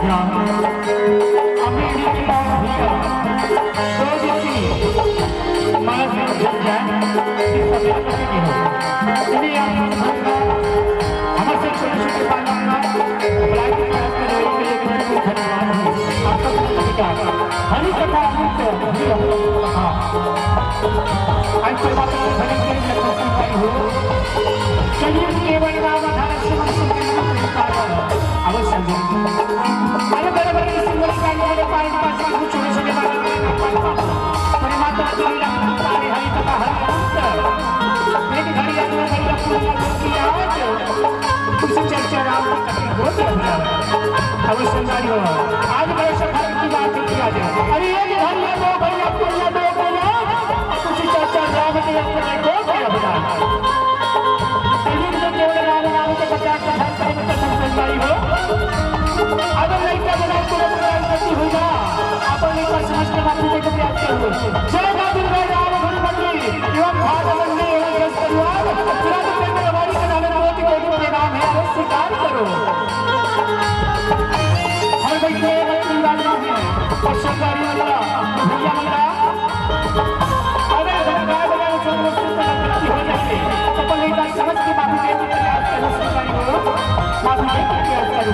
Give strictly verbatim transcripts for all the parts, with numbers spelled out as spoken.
राम, अभी भी दो दिन की मानसिक जंजाल की सफलता की हो। इसलिए आप हमसे छोटे छोटे बालक का भलाई की तरफ से रोई के लिए बिल्कुल धन्यवाद है। आपका बहुत अधिकार। हरि कथा अमृत, हरि अमृत कथा। आज परमात्मा के भजन के लिए लक्ष्मी आई हो। कलयुग केवल राम आधार से मनुष्य के लिए पागल। अवश्य हो। अरे बड़े बड़े सिंगर का ये बड़े पाए पास में छोटे छोटे बालक के नाम पर परमात्मा के लिए लक्ष्मी आई, हरि कथा, हरि अमृत। एक घड़ी अगले घड़ी का पूरा लोग की आज। तुलसी चर्चा राम की कथा बहुत अच्छा है। अब संसारी हो, आज बड़े सौभाग्य की बात है कि आज, अरे एक भैया, दो भैया, पुनिया दो भैया, तुलसी चर्चा राम के अपने को क्या बता। कलयुग में केवल राम नाम के प्रचार का धर्म कहीं पर संसारी हो। अगर लड़का बना तुरंत गलती हुई ना, अपन लड़का समझ के माफी दे के प्रयास करो। जय माँ दुर्गा राम गुरु मंदिर एवं भागवत मंदिर एवं जस परिवार, तुरंत प्रेम हमारी के नाम में कोटि कोटि प्रणाम है, अवश्य स्वीकार करो। हर बैठे बैठे राजा है, और सरकारी वाला, भैया वाला, अगर गाय बजाए छोड़ दो, सुस्त गलती हो जाए, तो अपन एक बार समझ के माफी दे के प्रयास करो, सरकारी हो, माफी दे के प्रयास करो।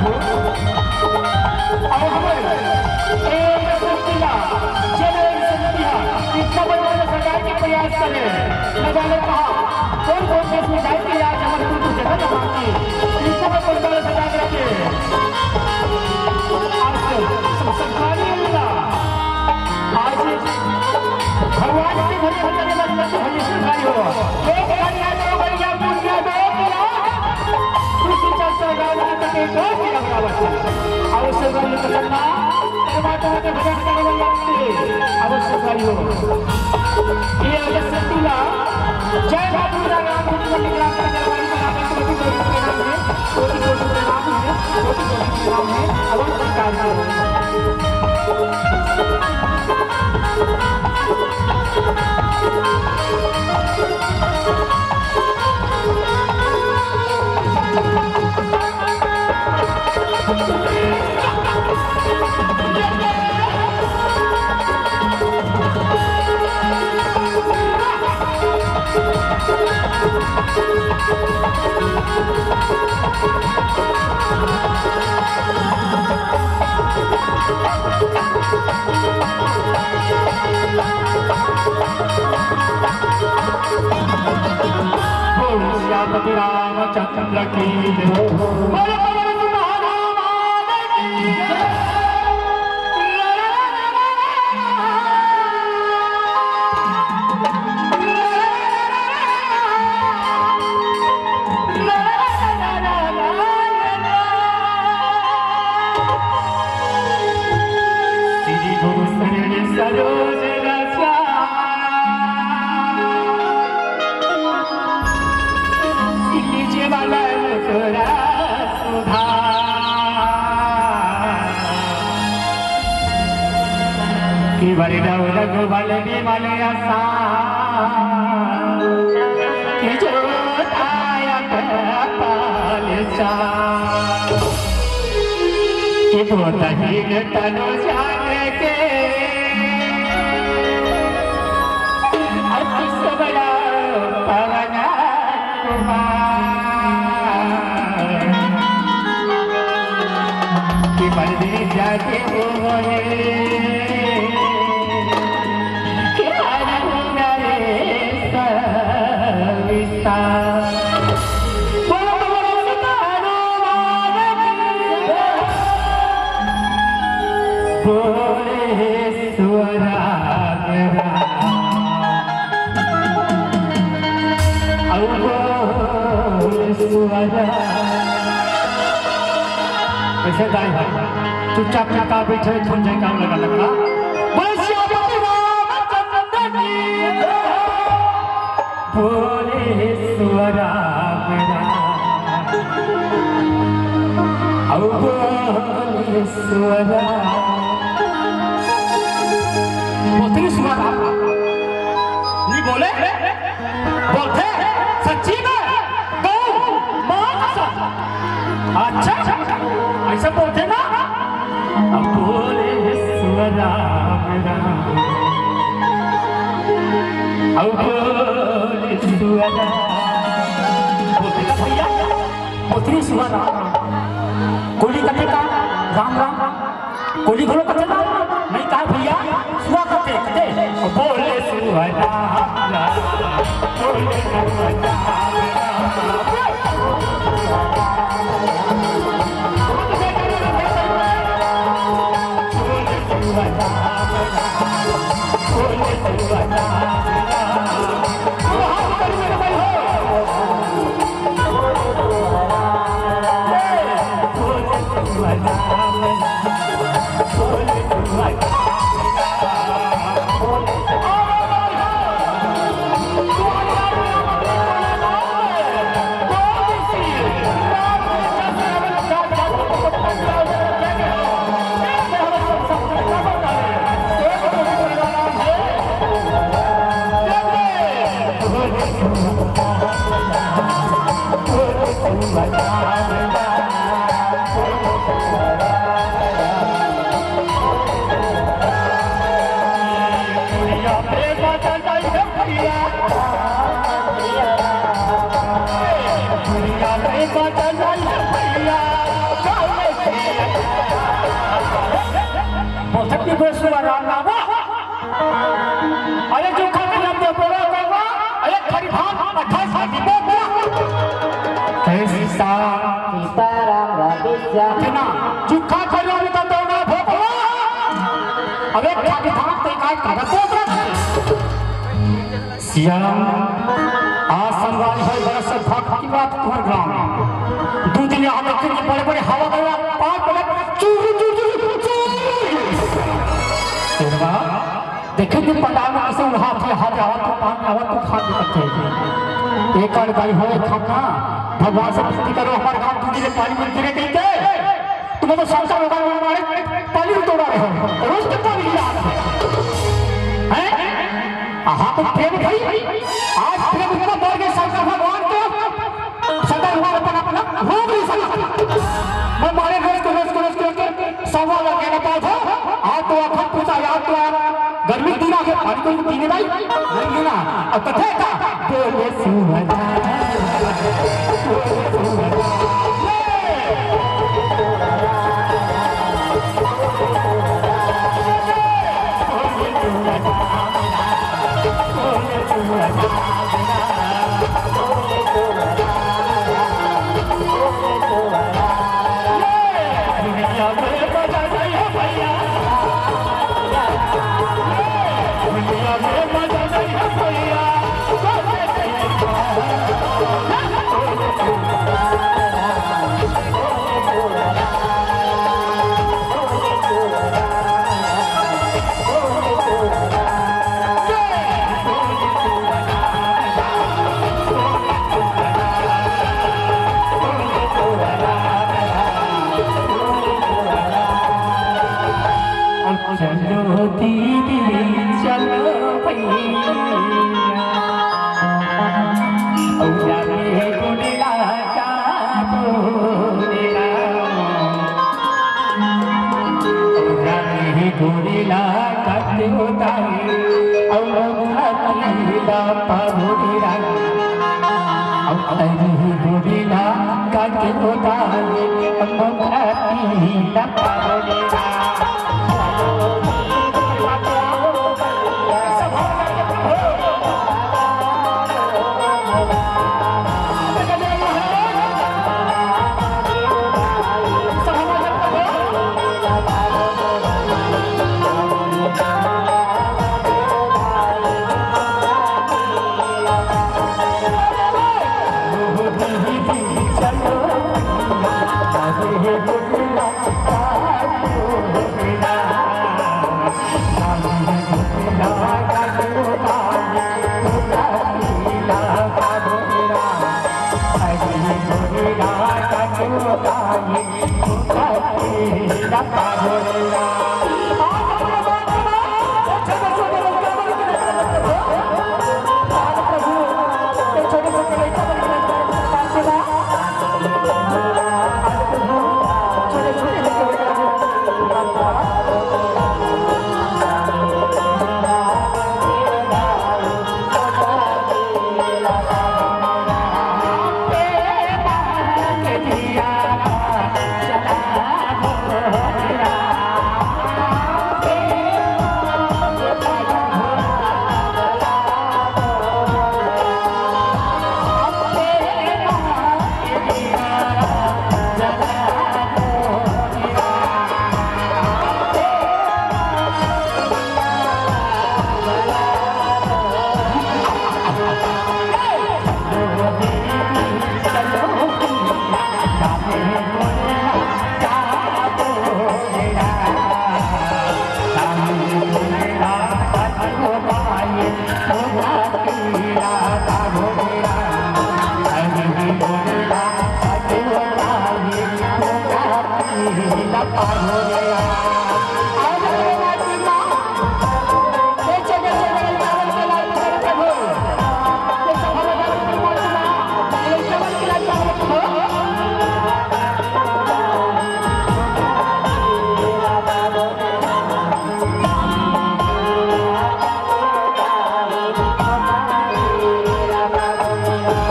और हमें एक सत्या, जब एक सत्या, इतना बड़ा बड़ा सरकार के प्रयास करे, न जाने कहाँ, कौन कौन देश में जाए के आज हमारे को जगह न मांगी, इतना बड़ा सरकार सजा के रखे। आज सब सरकारी अल्लाह, आज भगवान के घरे हजारे लग लग हमें सरकारी हो। एक घड़ी आ जाओ भैया, पुनिया दो भैया। दूसरी चर्चा गाँव में तक एक और भी लग रहा बच्चा। अवश्य भाई को करना, परमात्मा के भजन करने वाले व्यक्ति, अवश्य भाई हो। ये अगर सतीला, जय बाबू राम, गुरु मंदिर ग्राम का जलवायु का नाम है, कोटि कोटि प्रणाम है, कोटि कोटि प्रणाम है, कोटि कोटि प्रणाम है, अवश्य स्वीकार करो। श्यामति रामचंद्र की जय। बोलो पवन सुत हनुमान की जय। श्री गुरु शरण सरोज रज श्याम। कीजे वाला तोरा सुधार। कि वरदौ रघुबल विमल यशा, कि जोतायक पालिसा। कि बहुत हीन तनु जान के, अति सबला पवन कुमार। कि परदेस जाके होए, कि हरहु नरेश विसार। बोलो, बोलो, बोलो, हनुमान की जय। बोले राम राम। अउ बोल सुअरा। कैसे दाई भाई? चुपचाप चुपचाप बैठे, थम जाए काम लगा लगा। बोल सियापति रामचंद्र की। बोले सुअरा मेरा, अउ बोले सुअरा। बोलते नहीं सुअरा, नहीं बोले, बोलते सच्ची में, गौ माँ कसम। अच्छा, ऐसा बोलते ना। अब बोले सुअरा मेरा, अब बोले सुअरा। बोलते का भैया, बोलते सुअरा। कोली कथे का राम राम, कोली घलो कथे राम राम। नहीं कहा भैया, सुआ कथे, कथे। बोले सुअरा मेरा, बोले सुअरा मेरा। बोलथन कि बोल सुअरा राम राम। अरे जो खा के हम तो बोला करवा, अरे खड़ी भाग अठाईस खा दी बोल बोल। कैसा? सीताराम राधेश्याम। ना, जो खा कर हम तो दौड़ा भोपला। अरे खड़ी भाग ते काय कर बोल। श्याम, आज संगवारी भाई बड़ा सौभाग्य की बात तुम्हारे गांव में। दू दिन यहाँ देखे कि बड़े-बड़े हवा गया, पाँच बड़े चूरू, चूरू, चूरू, चूरू। शेरवा, देखे कि पंडाल में कैसे उल्हा थे, हाथ आवा तो पान आवा तो खान निकलते। एक आध भाई हो, एक खाना, भगवान से विनती करो, हमारे गांव दू दिन पानी मिलती रहे कहीं के। तुम तो शंकर भगवान हमारे पानी भी तोड़ा रहे हो, रोज के पानी गिरा रहे हो। हैं? हाँ, तो प्रेम भाई, आज प्रेम इतना बढ़ गया शंकर भगवान को, शंकर भगवान अपन अपना रोक नहीं सका। मैं मारे रोज को, रोज को, रोज को, रोज को, सवा लग गया ना पाँच हो। आज तो अपन पूछा यार, तो आप गर्मी दिन आ गया, पानी कोई पीने भाई नहीं लेना। अब कथे का बोले सुअरा। चलो दीदी चलो भैया, भैया रे गुड़िया का बोलेला, भैया रे गुड़िया का बोलेला, और खाती दा परोड़ीला। अरे गोरिला का के होता है, मुखती न परोड़ीला।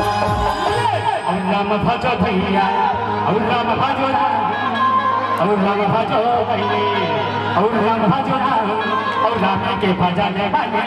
अउ राम भजो भैया, अउ राम भजो राम, अउ राम भजो भैया, अउ राम भजो राम, अउ राम के भजन वाले।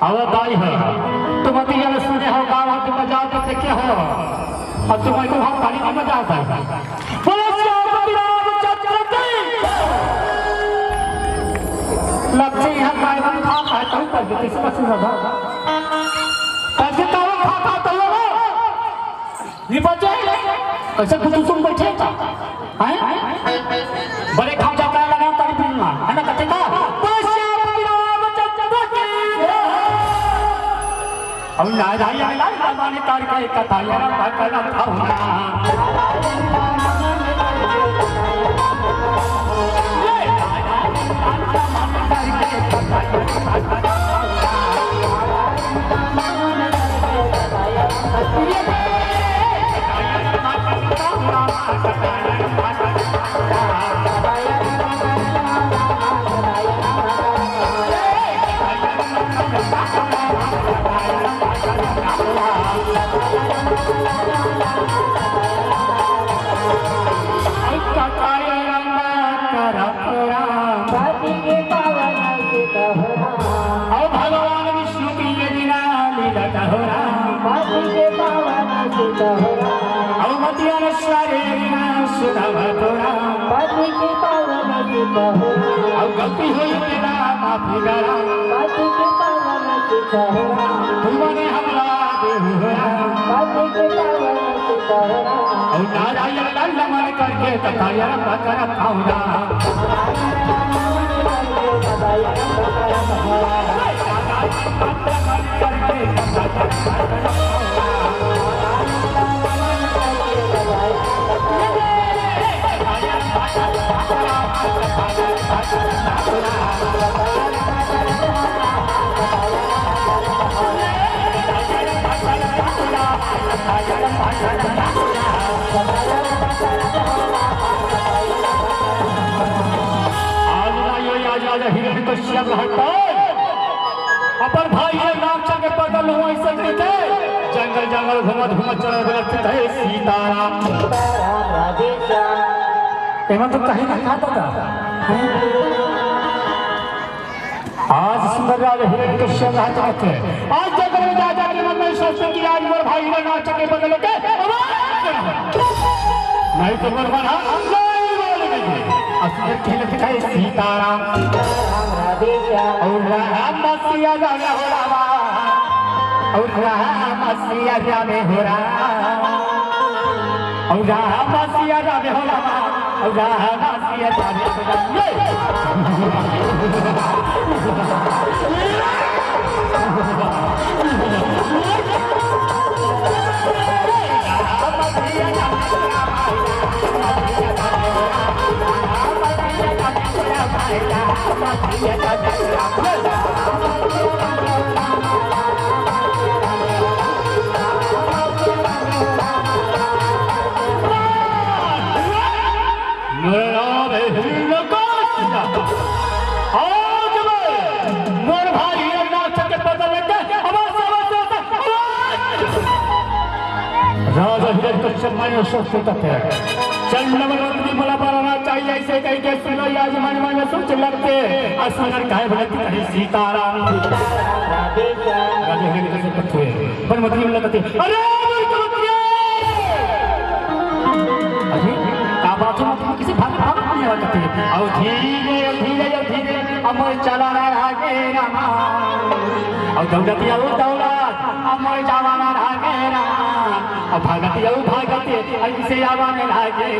अवतारी है। तुम अति जन सुने हो, गाँव के बजाओ तो देखे हो। और तुम तो हम ताली नहीं बजाओ भाई। बोलो श्री रामचंद्र की। लक्ष्मी यहाँ काय बन खा पाए तो कर देते, इसमें सुना था। कैसे ताऊ खा खा तो हो? नहीं बचे? कैसे कुछ तुम बैठे था? हैं? बड़े खाम जाता लगा ताली पीना, है ना? कते का? तो श्याम रामचंद्र की। अब नारायण लाल माने तार के कथा यार, पकड़ खाऊंगा। पति के पावन सुत हो राम। और भगवान विष्णु की ये लीला, लीला हो राम। पति के पावन सुत हो राम। और मतिया सारे लीला सुनावा तो राम। पति के पावन सुत हो राम। और गलती हुई तेरा माफी दे राम। पति के पावन सुत हो राम। तुमने हमला दे हो राम। पति के पावन सुत हो राम। और नारायण लाल मन करके कथा यार पकड़ खाऊंगा। आज ना ये आज, आज हिरण कश्यप रहता है। अपन भाई ये राक्षस के पकड़ लो, ऐसे करके जंगल, जंगल घूमत, घूमत चले बोले, "कित है सीताराम?" एमन तो कहीं ना खाता था। आज सुंदर राजा हिरण कश्यप राजा कहते हैं, आज जंगल में जा जाके मन में सोचते कि आज मोर भाई हिरण राक्षस के बदले के आवाज करा। नहीं तो मोर मन हम नहीं बोल देंगे। असुर खेलत है सीताराम। और राम सिया राम हो रामा। और राम सिया राम हो राम। और राम सिया राम हो रामा। और राम सिया राम हो रामा। ये। मेरा नाम है हिरण्यकश्यप। आज मैं मोर भाई हिरण्याक्ष के बदले के अवश्य, अवश्य, अवश्य। राजा हिरण्यकश्यप मन में सोचत हे, चंडवल मंत्री मला बलाना चाहिए, ऐसे कह के सुनो, आज मन मन में सोच लगते, असुर काय बोलते, कहे सीताराम। राजा हिरण्यकश्यप कथे, पर मंत्री बोला कथे, अरे मंत्री, अरे का बात हो, मंत्री किसे भाग, भाग नहीं आवा कथे, आओ धीरे, धीरे, धीरे, अमर चला रहा है रामा, और दौलत या वो दौलत, अमर जवाना रहा है रामा। अब भागत यौ भागत ऐसे आवा में लागे।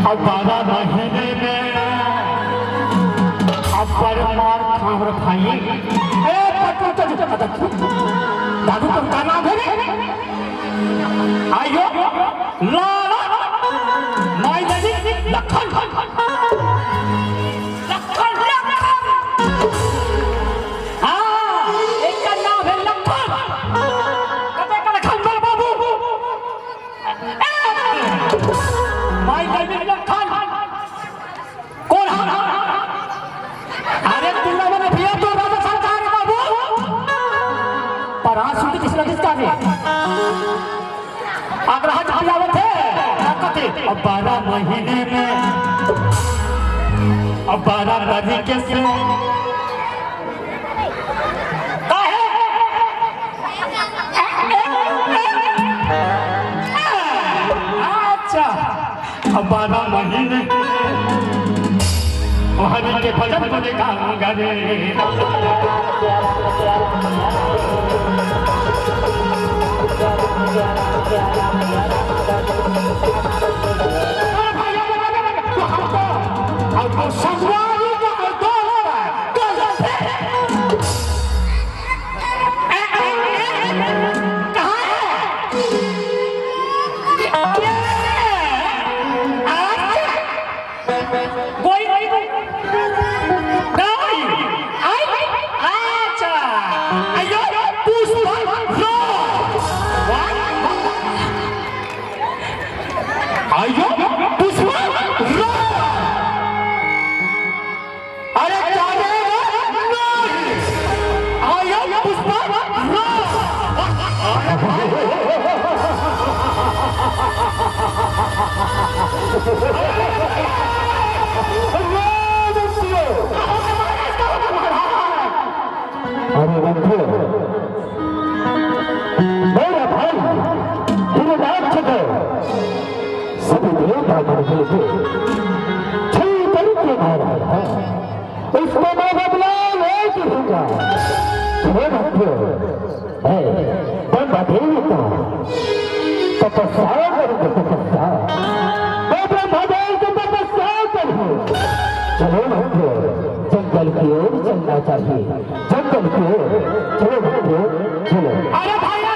अब बारह महीने में अब पर मार खावर खाई। ए, पटू तो दादू तो का नाम है रे? आयो, लाला, माई दादी, लखन। सुन के किसी लगिस का रे? आग्रह जब आवत हे, का कहथे? अब बारह महीने में, अब बारह तरीके से। काहे? अच्छा, अब बारह महीने हरि के भजन को देखा गरे। अब तो संगवारी का दो हो रहा है। कहाँ है? कोई नहीं। अच्छा। अयो, पुष्पा, रो। अयो, पुष्पा, रो। अरे, जाने रो, नहीं। अयो, पुष्पा, रो। अरे, बंधु, मेरा भाई हिरणाक्ष को सभी देवता गण मिलके छल करके मारा है। इसको मैं बदला ले दूंगा। हे भक्तों, हे ब्रह्मदेव का तपस्या करूंगा, तपस्या। मैं ब्रह्मदेव की तपस्या करूं। चलो भक्तों, जंगल की ओर चलना चाहिए। जंगल की ओर चलो भक्तों, चलो। अरे भाई, अरे, अरे, अरे।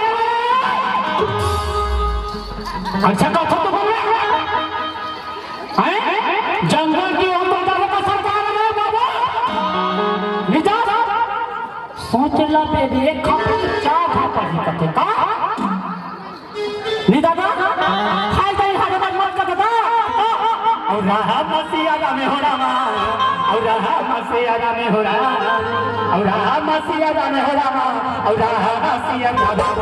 अच्छा, कथो तो बोल रहे हैं। जंगल की ओर तो चलो तो सरकार, अरे बाबा। निजा। सोच ला बेबी, एक खापी चार खापा जी कथे का? नहीं दादा, खाई जाई हरे बार मत कर दादा। और रहा मसीहा रामे हो रामा, और रहा मसीहा रामे हो रामा, और रहा मसीहा रामे हो रामा, और रहा मसीहा रामे हो रामा।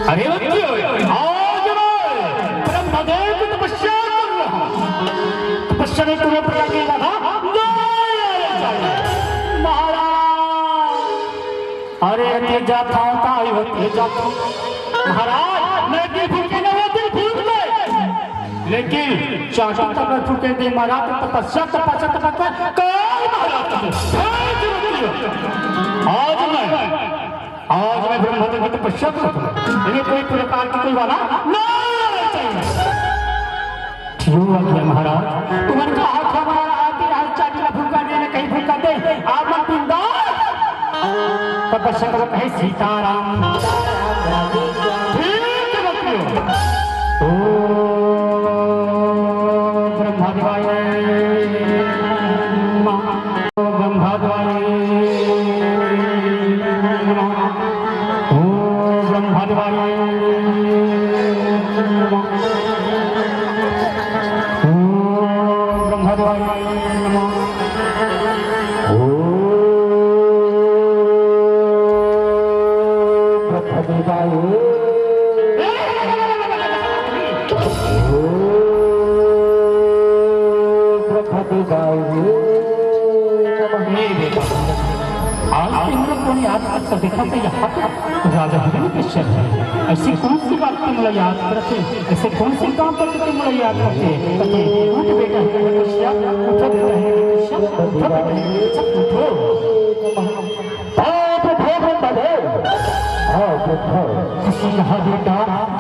अरे बच्चों, आज मैं ब्रह्मदेव की तपस्या कर रहा हूँ। तपस्या में तुम्हें प्रयाग नहीं रहा था? नहीं, महाराज। अरे तेजा था, ताई हो तेजा था। महाराज, मैं भी भूखे न वो दिन भूख गए। लेकिन चाटू तक मैं भूखे दे महाराज, तो तपस्या, तपस्या, तपस्या, कल महाराज तुझे, आज मैं आज मैं ब्रह्मदेव की तपस्या करत हूँ, इन्हें कोई प्रकार की कोई वाला ना चाहिए। ठीक हो गया महाराज, तुमन का हाथ हमारा आते आज चाटी ला फूका दे, न कहीं फूका दे, आप मन बिंदास तपस्या करो, कहे सीताराम। ठीक है बच्चों। ओम ब्रह्मा देवाय नमः। ओम ब्रह्मा देवाय नमः। ओम ब्रह्मा देवाय नमः। ओम ब्रह्मा देवाय नमः। ओम ब्रह्मा देवाय। ओम ब्रह्मा देवाय नमः। आज इंद्र को याद कर देखा तो यहाँ पर राजा हिरण्यकश्यप है। ऐसी कौन सी बात तुम लोग याद करते? ऐसे कौन से काम करके तुम लोग याद करते? कथे, "उठ बेटा हिरण्यकश्यप, उठ बेटा हिरण्यकश्यप, उठ बेटा हिरण्यकश्यप, उठो।" आप उठो ब्रह्मदेव, आप उठो। खुशी रहा बेटा,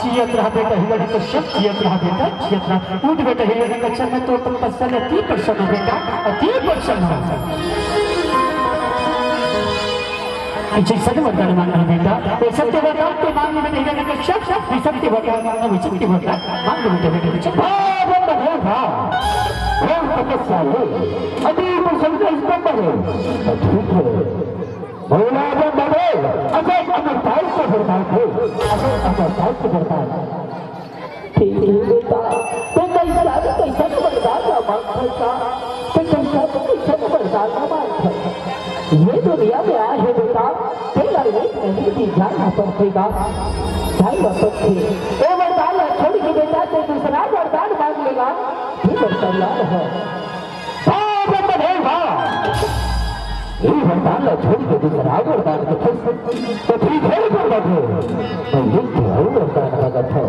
जियत रहा बेटा हिरण्यकश्यप, जियत रहा बेटा, जियत रहा। उठ बेटा हिरण्यकश्यप, मैं तो तपस्या में अति प्रसन्न हूँ बेटा, अति प्रसन्न हूँ। पीछे सत्य वरदान मांग रहे बेटा, वो सत्य वरदान के मांग में नहीं रहने का शक, शक, ये सत्य वरदान मांगना, वो सत्य वरदान मांग रहे बेटा, बेटा, बेटा। वाह, वाह, वाह, वाह। वाह, तपस्या है। अति प्रशंसा इस पर है। ठीक है। भोला बम बम, अजय अमरपाल को वरदान दे, अजय अमरपाल को वरदान। ठीक है बेटा, तो कैसा तो कैसा तो वरदान ना मांगथे का, तो कैसा तो कैसा तो वरदान ना मांगथे। ये दुनिया में आए हे बेटा, तेरा एक नहीं दी जाए वापस देगा, जाए वापस थे। ए वरदान ना छोड़ के बेटा, ते दूसरा वरदान मांग लेगा, फिर वरदान ना है। बाप रे, बने बा। ये वरदान ला छोड़ के दूसरा वरदान के फंस, तो ठीक है, पर बने। मैं ये तो और वरदान मांगत हूँ।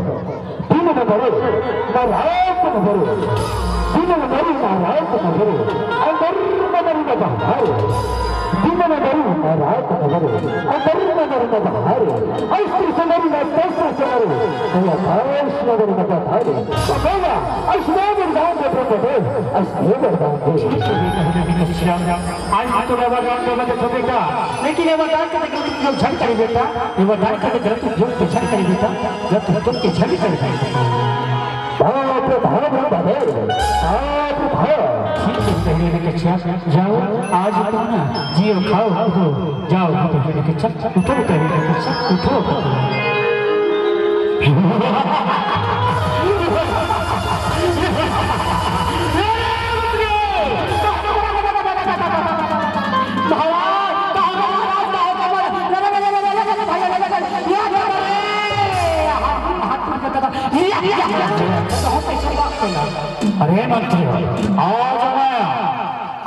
दिन न मरो, न रात न मरो। दिन न मरो, न रात न मरो। अंदर न मरो, न बाहर। दिन न मरो, न रात न मरो। अंदर न मरो, न बाहर। अस्त्र से मरो, न शस्त्र से मरो। मैं आकाश न मरो, न पाताल। तो बोला, ऐसने वरदान दे प्रभु, ऐसने वरदान दे। आज तो मैं वरदान दूंगा देखो बेटा, लेकिन ये वरदान का गलत उपयोग झन करे बेटा, ये वरदान का गलत उपयोग तो झन करे बेटा, गलत उपयोग के झन करे बेटा। बाप रे बाप रे बाप रे, बाप रे बाप। ठीक है, पहले में कच्चा, जाओ, आज तुम ना जियो, खाओ, कूदो, जाओ, कूदो, पहले में कच्चा, उठो, पहले में कच्चा, उठो। अरे मंत्री, आज मैं,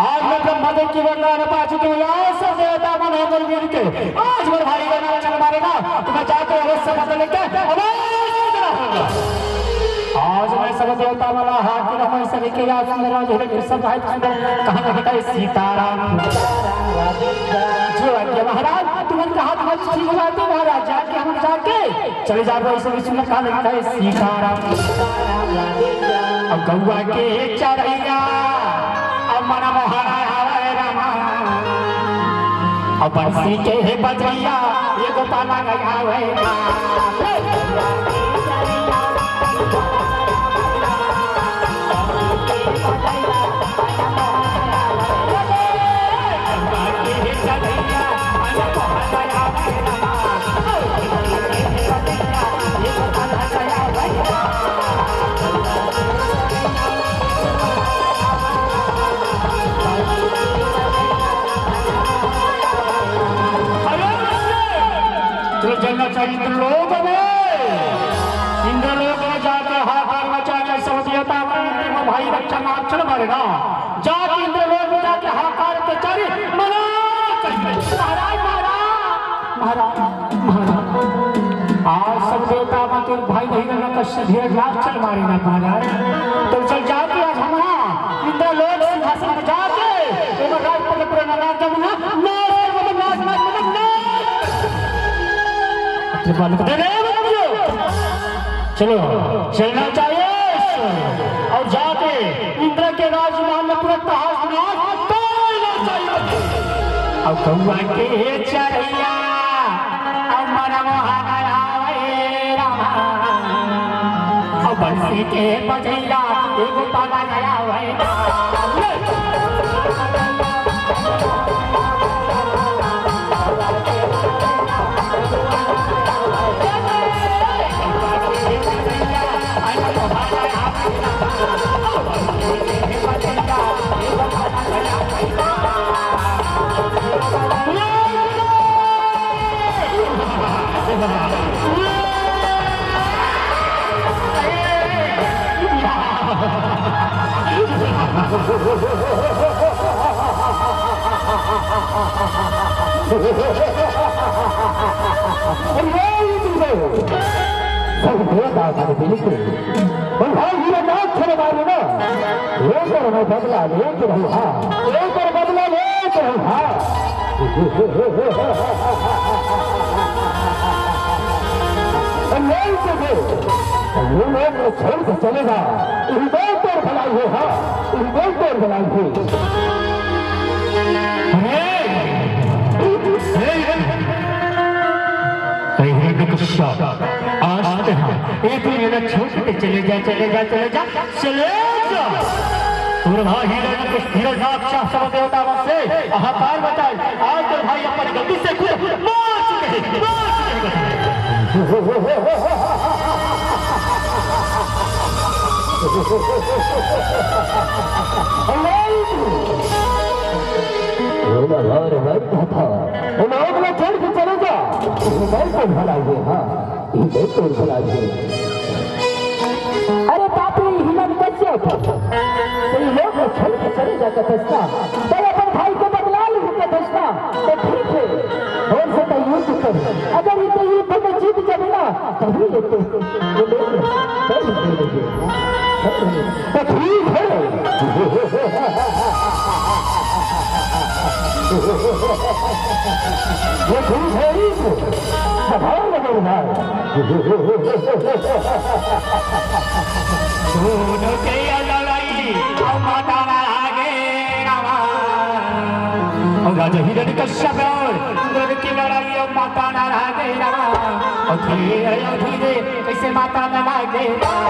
आज मैं ब्रह्मदेव के वरदान पा चुके हूँ। यार सब देवता मन होकर मिल के आज मैं भारी वरदान चल मारेगा, तो मैं जाके अवश्य बदल लेके अवश्य आज मैं सब देवता मन ला हाथ के नमन सभी के याद सुंदर राज हिरण के सब भाई सुंदर कहाँ लिखा है सीताराम। जो आज्ञा महाराज, तुम्हारे हाथ में ठीक हो जाते महाराज, जाके हम जाके चले जाबो। ऐसे भी सुंदर कहाँ लिखा है सीताराम। अब गौआ के चरैया, अब मन मोहन आवे रामा, अब बंसी के बजैया, ये गोपाल गया आवे रामा। चलो चलना चाहिए इंद्रलोक में। इंद्रलोक में जाके हाहाकार मचा के सब देवता मन के भाई रक्षा नाम चल मारेगा। जाके इंद्रलोक में जाके हाहाकार के चारी मना चाहिए। महाराज, महाराज, महाराज, महाराज। आज सब देवता मन के भाई नहीं रहना कश्यप धीरज नाम चल मारेगा महाराज। तो चल जाके आज हम इंद्रलोक सिंहासन में जाके, ओकर राजपद पूरा नगार के मना, नाच, नाच, नाच, नाच, नाच। ये बालक दे रहे हैं बच्चों। चलो, चलना चाहिए और जाके इंद्र के राजमहल में पूरा तहस नहस कर देना चाहिए। अब गौआ के चरैया, अब मन मोहन आवे रामा। अब बंसी के बजैया, एगो पवन आवे रामा। अरे, ये तुम लोग। सब मेरा दादा ने बिल्कुल। और भाई, ये नाच चले मारो ना। ये तो मैं बदला लेके रहूँ, हाँ। ये तो बदला लेके रहूँ, हाँ। और यही तो दे। और ये लोग छोड़ के चलेगा। इही बहुत बड़ भलाई है, हाँ। इही बहुत बड़ भलाई है। अरे, ए, ए, ए, तू मेरा छोड़ के चले जा, चले जा, चले जा, चले जा। तोर भाई हिरण, हिरण राक्षस सब देवता मन से हाहाकार मचाए। आज तोर भाई अपन गलती से खुद मर चुके हैं, मर चुके हैं। ओ भगवान, भाई कहा था, उन लोग ने छोड़ के चले जा। भाई को भला हुए, हाँ। ये तो भला है। अरे पापी हिरण कश्यप, तो ये लोग को छोड़ के चले जा कथस ना, तो अपन भाई को बदला लूं कथस ना, तो ठीक है, और से तो युद्ध कर। अगर ये तो युद्ध में जीत जावे ना, तभी ये तो, ये लोग कर ही देंगे। तो ठीक है। ये ठीक है, ये तो सवाल लगे भाई। दोनों के ये लड़ाई, अब माता ना लागे रामा। और राजा हिरण कश्यप और दोनों की लड़ाई, अब माता ना लागे रामा। और धीरे, और धीरे, कैसे माता ना लागे रामा।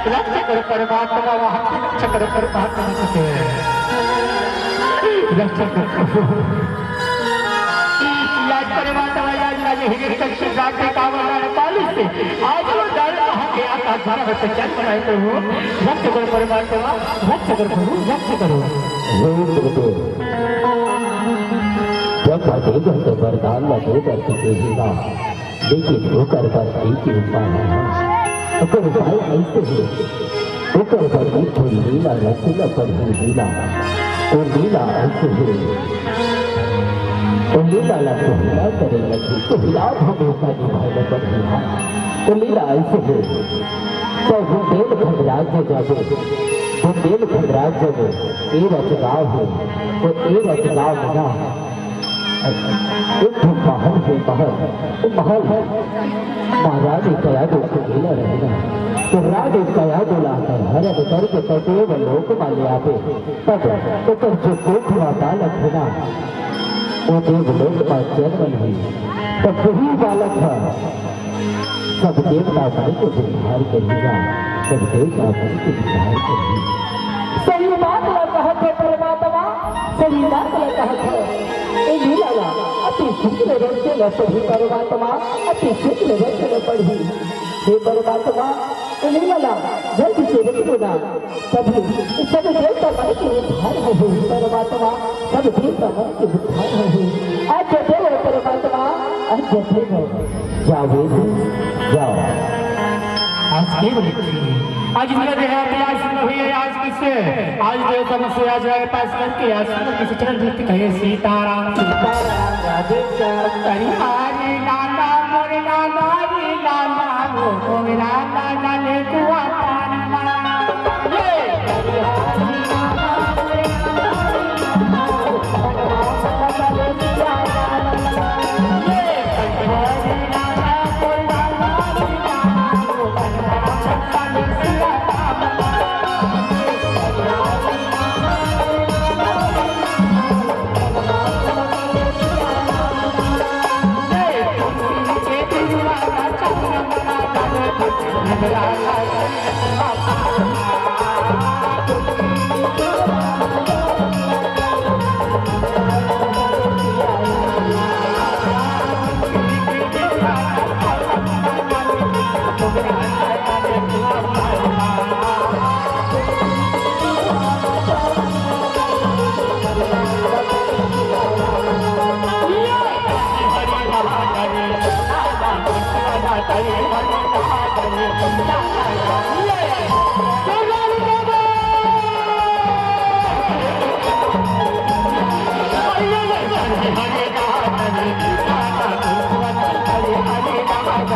रक्षा करो परमात्मा, वहाँ की रक्षा करो परमात्मा, रक्षा करो। आज परमात्मा, आज राजा हिरण्यकश्यप राजा का वरदान पालिस से, आज वो दारू कहाँ के आकाश भरा में प्रचार बनाए प्रभु, रक्षा करो परमात्मा, रक्षा करो प्रभु, रक्षा करो। हे गुरुदेव, जब देव तो वरदान ला दे बर के ही ना, लेकिन ओकर बर एक ही उपाय है। ओकर उपाय ऐसे है, ओकर बर एक ठो लीला रचे ला पड़ही लीला। ओ लीला ऐसे है, ओ लीला ला तो हीरा करे लगी, तो हीरा हम ओकर निभाए ला पड़ही है। ओ लीला ऐसे है, तो बुंदेलखंड राज्य जाबे, बुंदेलखंड राज्य में ए रचगांव है, तो ए रचगांव में ना एक ठो महल हे, महल। वो महल महारानी कयाधु के गेला रहे ना। तो रानी कयाधु ला हरण करके तो देवलोक मा ले आबे। तब ओकर जो कोख बालक हे ना, वो देवलोक मा जन्म लिही। तो वही बालक ह सब देवता मन के उद्धार करही गा, सब देवता मन के उद्धार करही। सही बात ला कहत हे परमात्मा, सही बात ला कहत हे। ए लीला ला अति सुंदर रचे ला पड़ही परमात्मा, अति सुंदर रचे ला पड़ही। हे परमात्मा, ए लीला ला जल्दी से रच दो ना। तभी सब देवता मन के उद्धार होही परमात्मा, सब देवता मन के उद्धार होही। आज्ञा दे परमात्मा, आज्ञा दे। जाओ बेटी, जाओ। आज के बोले कि आज इनका देहांत, आज सुन हुई है, आज किससे, आज देवता मन से आज राय पास करके आज सुंदर किसी चरण भक्ति कहे सीताराम, सीताराम, राधे श्याम। हरि हरि नाना मोरे नाना रे नाना, मोरे नाना जाने कुआ पानी।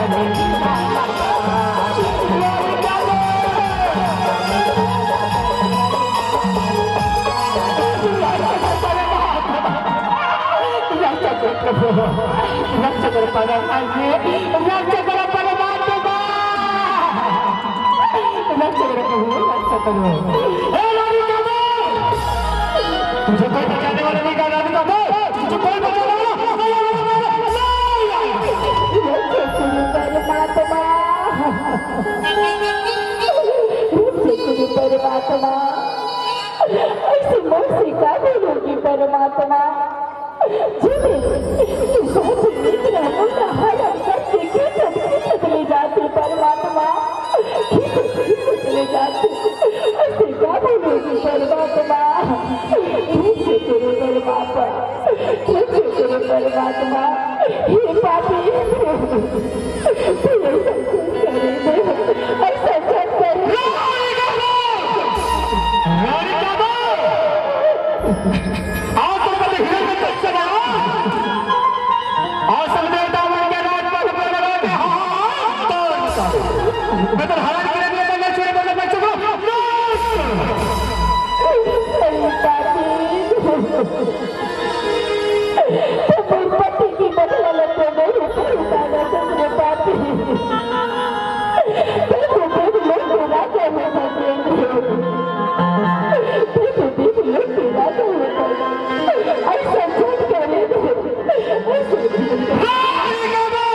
रक्षा करो परमात्मा। रक्षा करो प्रभु, रक्षा करो। हे रानी काबू, तुझे कोई बचाने वाला नहीं था रानी काबू, तुझे कोई बचाने वाला नहीं। परमात्मा, परमात्मा, ऐसे मौत से का बोलोगे परमात्मा? जीने, तू बहुत नीक रहो ना, हर अंदर से खींचत, खींचत ले जाते परमात्मा, खींचत, खींचत ले जाते। ऐसे का बोलोगे परमात्मा? ऐसे करो परमात्मा, ऐसे करो परमात्मा। हे पापी, तू ऐसा क्यों करे? ऐसा क्यों करे? रानी काबू! आज तो कभी हिरण में कच्चा बाबा। आज सब देवता मन के राजपाट पर लगा के हाथ तोड़ निकाले। मैं तो हरण के लिए मैं छोड़े, मैं छोड़े, नहीं छोड़े। अरे पापी, तो दुर्पति की बदला लेते नहीं, दादा, तुमने पापी। देखो, देख लो, राजा हो गए। देखो, देख लो, राजा हो गए। ऐसा झूठ करे। रानी काबू!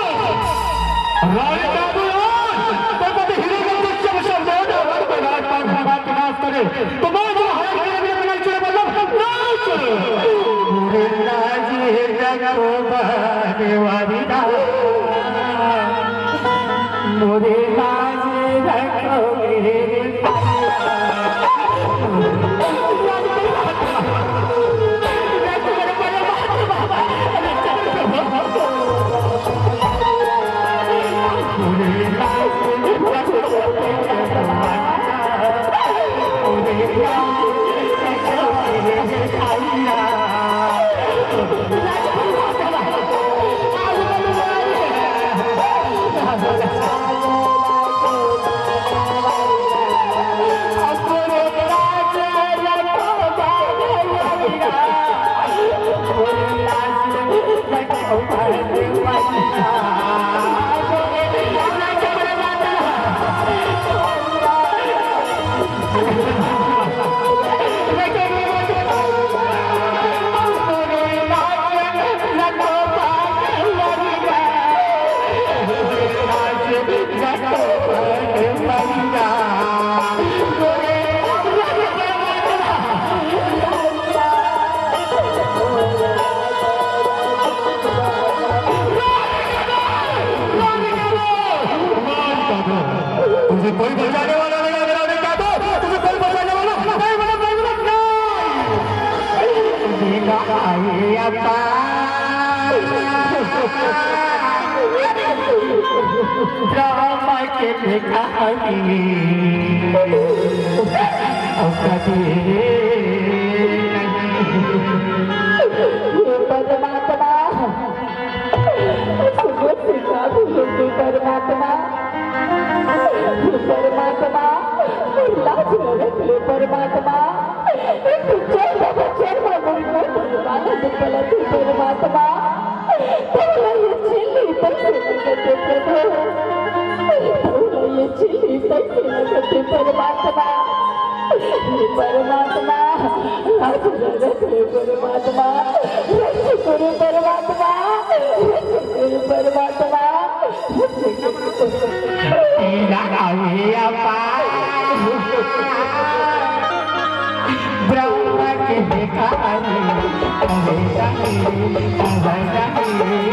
रानी काबू! तो कभी हीरे का तुझसे मुसलमान हमारे को राजपाट भगवान के नाश करे। तो मैं जो हरण के लिए मैं छोड़े, मतलब, नहीं छोड़े। पूरे राज रखो बने वाली ना। मोरे लाज रखो रे भैया। मोरे लाज रखो रे भैया। मोरे लाज रखो रे भैया। तुझे कोई बचाने वाला नहीं, मेरा बेटा, तो तुझे कोई बचाने वाला नहीं, मेरा, मेरा, मेरा, नहीं। बेटा आए अब्बा। राम के बेटा हरी। अब कभी नहीं। हे परमात्मा, सुबह से का बोलूं हे परमात्मा, हे परमात्मा, लाज रख ले परमात्मा, एक चल बाबा चल बाबा, परमात्मा, तोला ये चिल्ली पैसे लगते प्रभु, तोला ये चिल्ली पैसे लगते परमात्मा, हे परमात्मा, लाज रख ले परमात्मा, रक्षा करो परमात्मा, रक्षा करो परमात्मा, रक्षा करो परमात्मा। तेरा आवे अब्बा। ब्रह्मा के बेटा रे, अरे जाने, अरे जाने।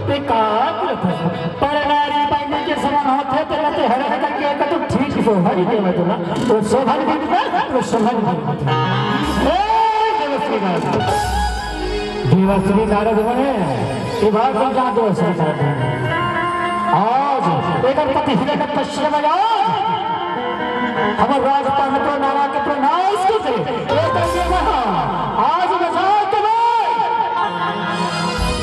ते का करत हस? पर नारी बहिनी के समान होथे, तेला ते हरण करके एक तो ठीक शोभा नहीं देवत ना, तो शोभा नहीं देवत, तो शोभा नहीं देवत। हे देवश्री नारद, देवश्री नारद बने, ये बात को जा देवश्री नारद बने। आज एकर पति हिरण्यकश्यप आज हमर राजपाट के नारा के प्रणाम करथे। ए कहिए ना, आज मजाक के नहीं।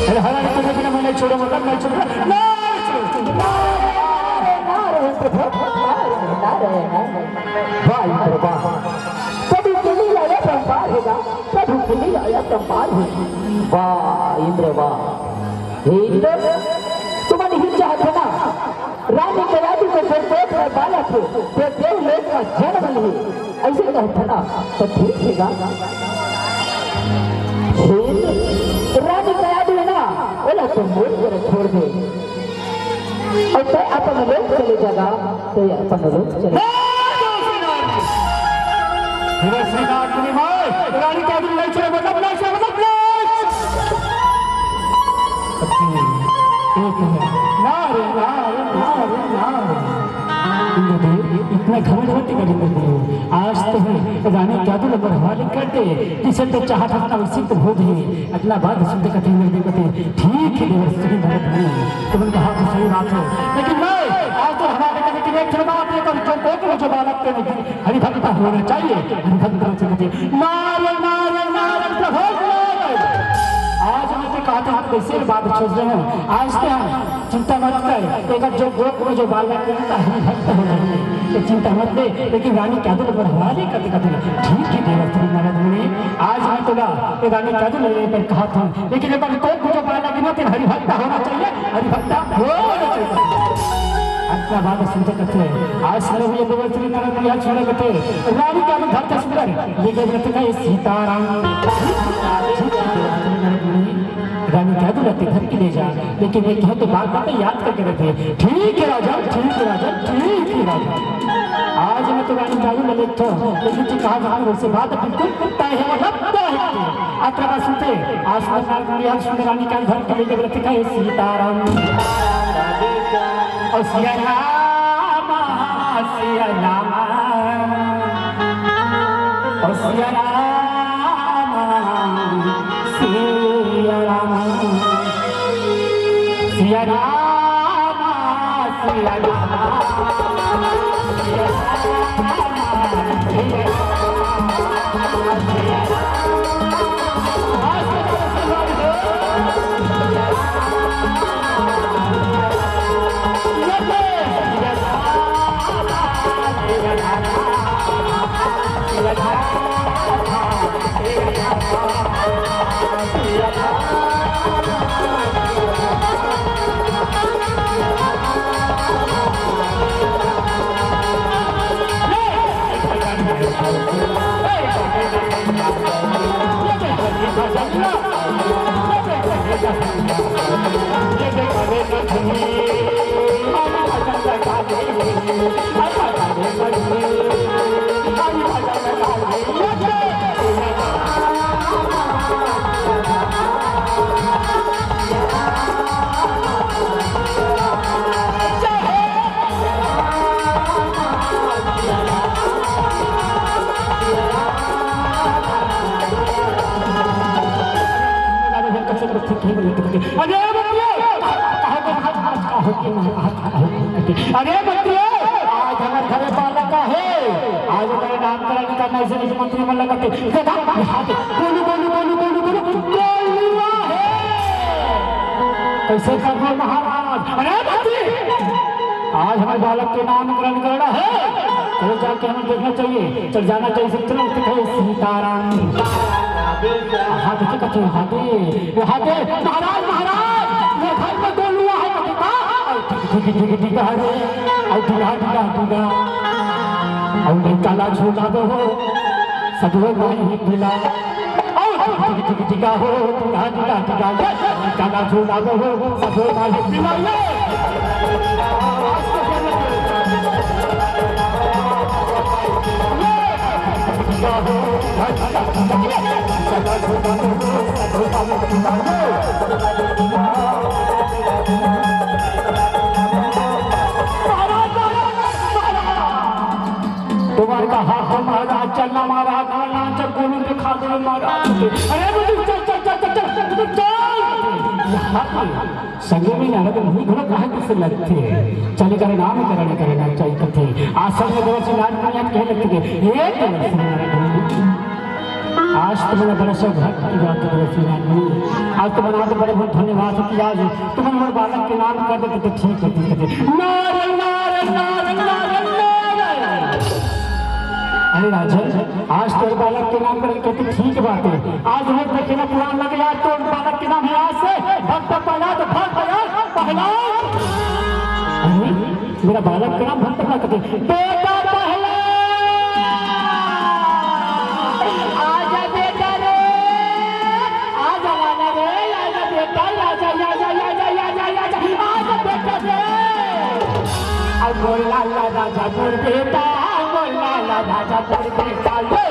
अरे हरण के बिना मैं नहीं छोड़ूंगा, नहीं छोड़ूंगा, नहीं छोड़ूंगा। नारे, नारे, नारे, प्रभु, नारे, नारे, नारे। वाह, प्रभु। प्रभु के लिए आया संसार होगा, प्रभु के लिए आया संसार होगा। वाह, इंद्र, वाह। हे इंद्र, तुमन ही चाहत हो ना, रानी कयादू के जो पेट में बालक हे, ते देवलोक में जन्म लिही, अइसे कहत हो ना, तो ठीक हे गा। हे इंद्र, रानी कयादू हे ना, ओला तो मोर ऊपर छोड़ दे। अउ ते अपन लोक चले जा गा, ते अपन लोक चले। हे श्रीनाथ जी, माय, रानी कयादू नहीं छोड़े, मतलब नहीं छोड़े, मतलब नहीं। सखी, एक है। ना रे, ना रे, ना रे, ना रे। इंद्रदेव, इतना घमंड मत कर इंद्रदेव। आज तो है, रानी कयादू ला मोर हवाले कर दे, जिसे तो चाहत हस ना वैसे तो हो जाए। अतना बात सुनथे कथे इंद्रदेव कथे, ठीक हे देवश्री नारद मुनि, तुमन कहा तो सही बात हे, लेकिन नहीं, आज तो हवाले करने के लिए एक ठो बात हे, पर जो कोख में जो बालक के नहीं, हरि भक्त होना चाहिए, हरि भक्त होना चाहिए। नारे, नारे, नारे, प्रभु, नारे। आज मैं तो कहते हैं, कैसे बात सोच रहे हो? आज तो हम चिंता मत कर, एकर जो कोख में जो बालक हे, तो हरि भक्त होना चाहिए, तो चिंता मत ले। लेकिन रानी कयादू ला मोर हवाले कर दे, कर दे। ठीक हे देवश्री नारद मुनि, आज मैं तोला ए रानी कयादू ला लेकर कहा था, लेकिन एकर कोख में जो बालक हे ना, ते हरि भक्त होना चाहिए, हरि भक्त होना चाहिए। अतना बात सुनथे कथे, आज सुने हुए देवश्री नारद मुनि आज सुने कथे, रानी कयादू धरथे सुंदर, लेके बरत का ये सीताराम। रानी कयादू ला ते धर के ले जा, लेकिन मैं कहे तो बात बात याद करके रखे। ठीक हे राजा, ठीक हे राजा, ठीक हे राजा। आज मैं तो रानी कयादू ला लेथों, लेकिन तू कहा था, मुझसे बात बिल्कुल तय हे, मतलब तय हे। अतरा बात सुनथे, आज सुंदर नारद मुनि आज सुंदर रानी कयादू धर के लेके बरत का ये सीताराम। ओ सिया राम, सिया राम, ओ सिया राम, सिया राम, सिया राम, सिया राम, सिया राम, सिया राम। अरे मंत्री, अरे मंत्री, आज हमर घरे बालक हे, आज ओकर नामकरण करना हे, अइसे मंत्री मन लगथे। देखा, यहाँ पे गोलू, गोलू, गोलू, गोलू, गोलू, गोलू हे। कैसे करबो महाराज? अरे मंत्री, आज हमर बालक के नामकरण करना हे। चलो, जाके हमन देखना चाहिए, चल जाना चाहिए। चलो, सीताराम। हाथी के कथे, हाथी, ये हाथी, महाराज, महाराज, ये घर में दो लुआ है, कथे का? अउ ठीक, ठीक, ठीक, ठीक, अरे, अउ ठीक, ठीक, ठीक, ठीक। अउ लइका ला झूला दो हो, सदो माई पिला। अउ ठीक, ठीक, ठीक, ठीक, हो, ठीक, ठीक, ठीक, ठीक, ये लइका ला झूला दो हो, सदो माई पिला, ये। तुम्हारे का हाथ महाराज, चलना महाराज, ना, ना, जब गोलू के खा दे महाराज। अरे, चल, चल, चल। संगी में नारद मुनि घोड़ा काहे किसे लगथे? चल, एकर नामकरण करना चाहिए कथे। आश्रम में देवर्षि नारद मुनि कहे लगथे, "हे देवर्षि नारद मुनि, आज तो मोला बड़ा सौभाग्य की बात है देवर्षि नारद मुनि। आज तो मोला तो बड़े बहुत धन्यवाद है कि आज तुमन मोर बालक के नाम कर देते तो ठीक होती कथे।" नारद, नारद, नारद, नारद, नारद। अरे राजन, आज तोर बालक के नाम करे कथे ठीक बात है। आज रोज देखे ना पुराण लगे, आज तोर बालक के नाम है आज से भक्त प्रहलाद, भक्त प्रहलाद, प्रहलाद। अरे, मेरा बालक के नाम भक्त प्रहलाद कथे, बेटा प्रहलाद, आजा बेटा रे, आजा लाला रे, आजा बेटा, आजा, आजा, आजा, आजा, आजा, आजा, आजा बेटा रे। अब बोल लाला राजा बोल बेटा, बोल लाला राजा बोल बेटा, ये।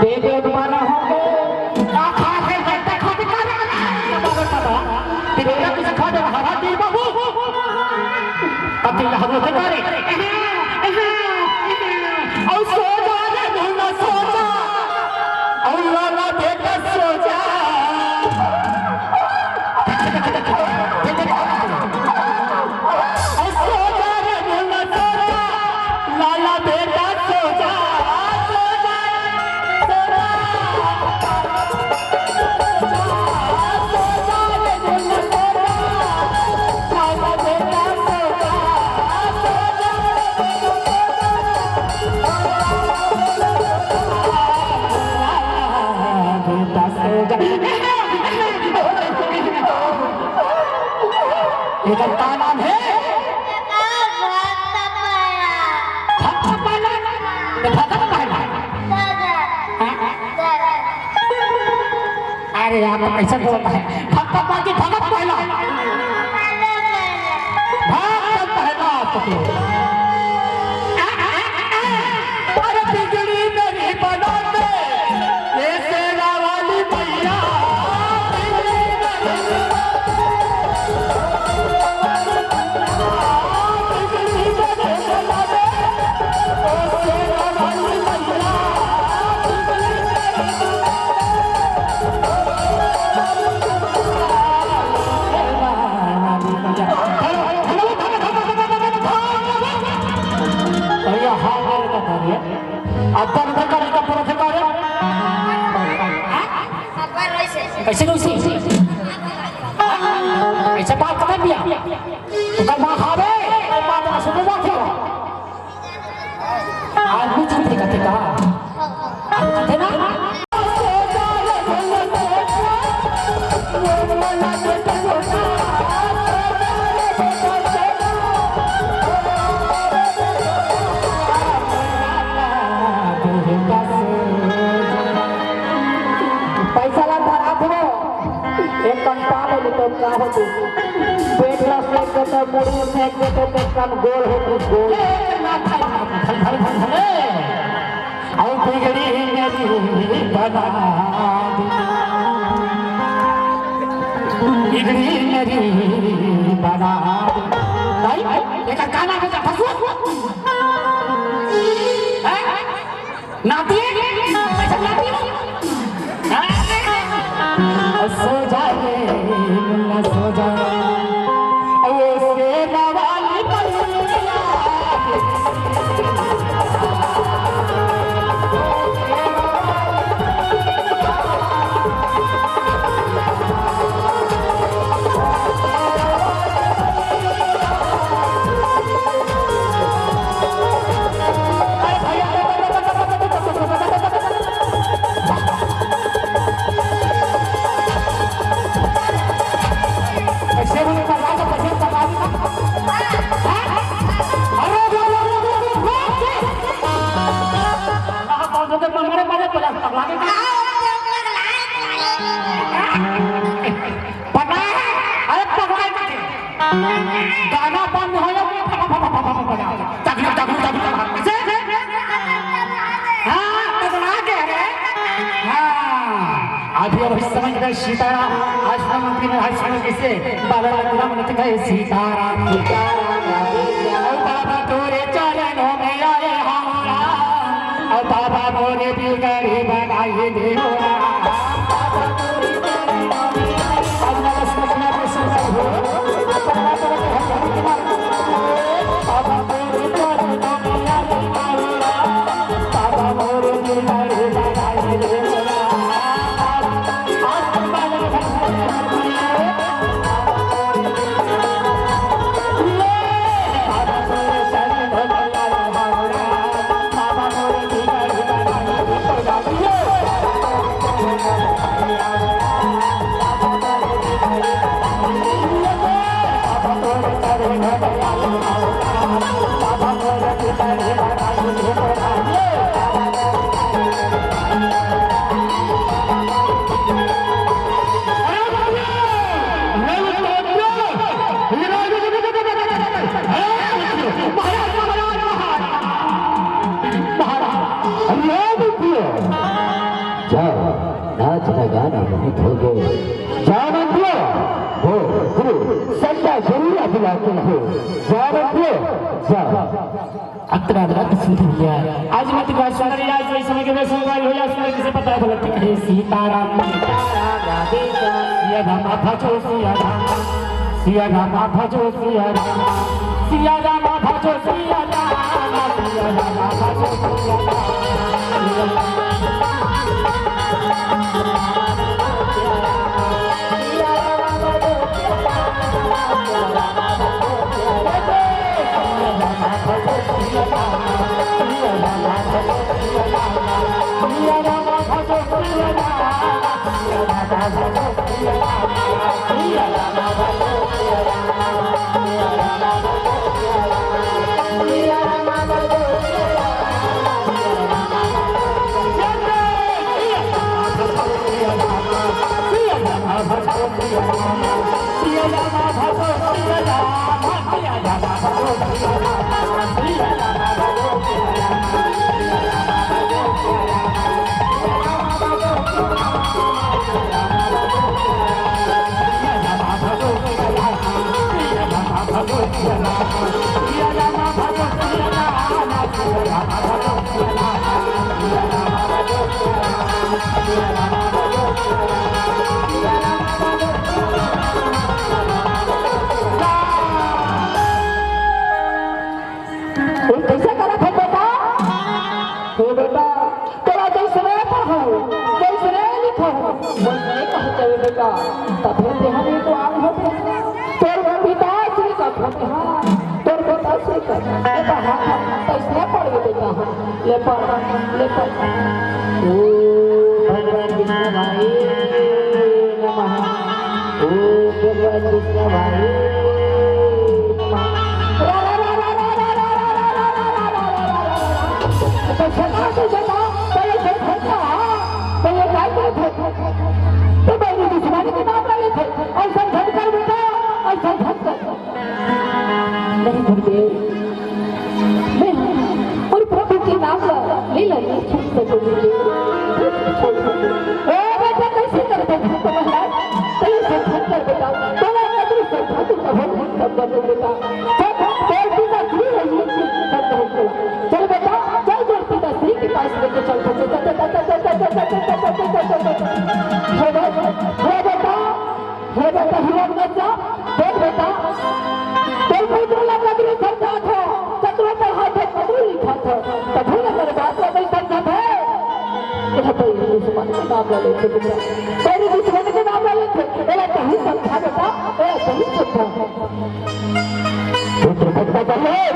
दे दे तुम्हारा हो। का खा के गड्ढा खा के खा के खा के खा के खा के। तेरे को कुछ खा दे, हवा दे बाबू। अब तेरे हवा से करे। और सो जा रे मुन्ना, सो जा। और लाला बेटा सो जा। लाला बेटा सो जा, सो जा, सो जा। एकर का नाम हे? भक्त पहला। तो भगत पहला। हाँ? अरे यार, तो कैसे बोलता है? भक्त पहला की भगत पहला। भक्त पहला तो तू। अरे बिगड़ी मेरी बना दे, ये शेरा वाली मैया। अरे हाँ, अरे बता दिया। अब तक देखा नहीं, कब पूरा देखा रे? कैसे कैसे? ऐसे बात कर दिया। तो कल माँ खावे, और माँ का सुबह बात हो। आदमी जीते कथे का? आदमी जीते ना? पैसा ला धरा दो, एक कंटाल हो तो का होथे? पेट ला फेंक देते, मुड़ी में फेंक देते, तो कम गोल हो, कुछ गोल। ए, ना भाई, ना, भल, भल, भल, भल, ए। अउ बिगड़ी मेरी बना दी। बिगड़ी मेरी बना दी। भाई, एकर का नाम है? फसुआ? हैं? नाती? ऐसा नाती? सो जा रे मुन्ना, सो जा। ओ शेरा वाली बलिया। पता है? अरे पगला है। गाना बंद हो जाए तो फटाफट, फटाफट, फटाफट बजा। तगड़ी, तगड़ी, तगड़ी, तगड़ी। कैसे? हाँ, पगला के है। हाँ, अभी, अभी समझ गए सीताराम। आज हम दिन आज समझ कैसे बाबा राम नृत्य गए सीताराम, सीताराम। ओ बाबा तोरे चरणों में आए हमारा। अब बाबा मोरे बिगड़ी बनाई दे हो। जाओ, नाच का गाना बहुत हो गए। जाओ नंदिया, हो गुरु संडा जरूर बुला के लाओ। जाओ नंदिया, जाओ। अतरा रत सुंदरिया। आज मत गा सुंदरिया, आज वही समय के वैसे गाय हो या सुंदर किसे पता है भला ठीक है। सीताराम, सीताराम, राधे श्याम। सिया राम भजो सिया राम, सिया राम भजो सिया राम, सिया राम भजो सिया राम। ये कैसे करत है बेटा? हे बेटा, तोला जैसने पढ़ाऊं, जैसने लिखाऊं, वैसने कहते हैं बेटा। तब हम तो आग होते हैं। तोर पिताश्री का घर है, तोर पिताश्री का। बेटा, हाँ, हाँ, कैसने पढ़ बेटा, ले पढ़, ले पढ़। ओम भगवान विष्णु भाई नमः। ओम भगवान विष्णु भाई नमः। तो सदा से सदा, पहले से फटका, पहले काय करे थे? तो मेरी दुश्मन के नाम ले थे, ऐसा झटका बेटा, ऐसा झटका। नहीं गुरुदेव, मैं मोर प्रभु के नाम ला ले ला नहीं छोड़ सकूं गुरुदेव। ए बेटा, कैसे करबे भक्त महाराज? कैसे भक्त कर बेटा? तोला कतरी श्रद्धा तू कहो नहीं कर दे बेटा। चल, तोर पिता श्री है, ये चीज सब नहीं बोला। चल बेटा, चल तोर पिता श्री के पास लेके चल। हे बे-, हे बेटा, हे बेटा, हिम्मत मत जा। देख बेटा, तोर पुत्र ला कतरो समझात हो, कतरो पढ़ात हो, कतरो लिखात हो, तभो ले मोर बात ला नहीं समझत हे। एला तो दुश्मन के नाम ला लेथे बेटा, तेरे दुश्मन के नाम ला लेथे, एला तही समझा बेटा, एला तही समझा। पुत्र भक्त प्रहलाद,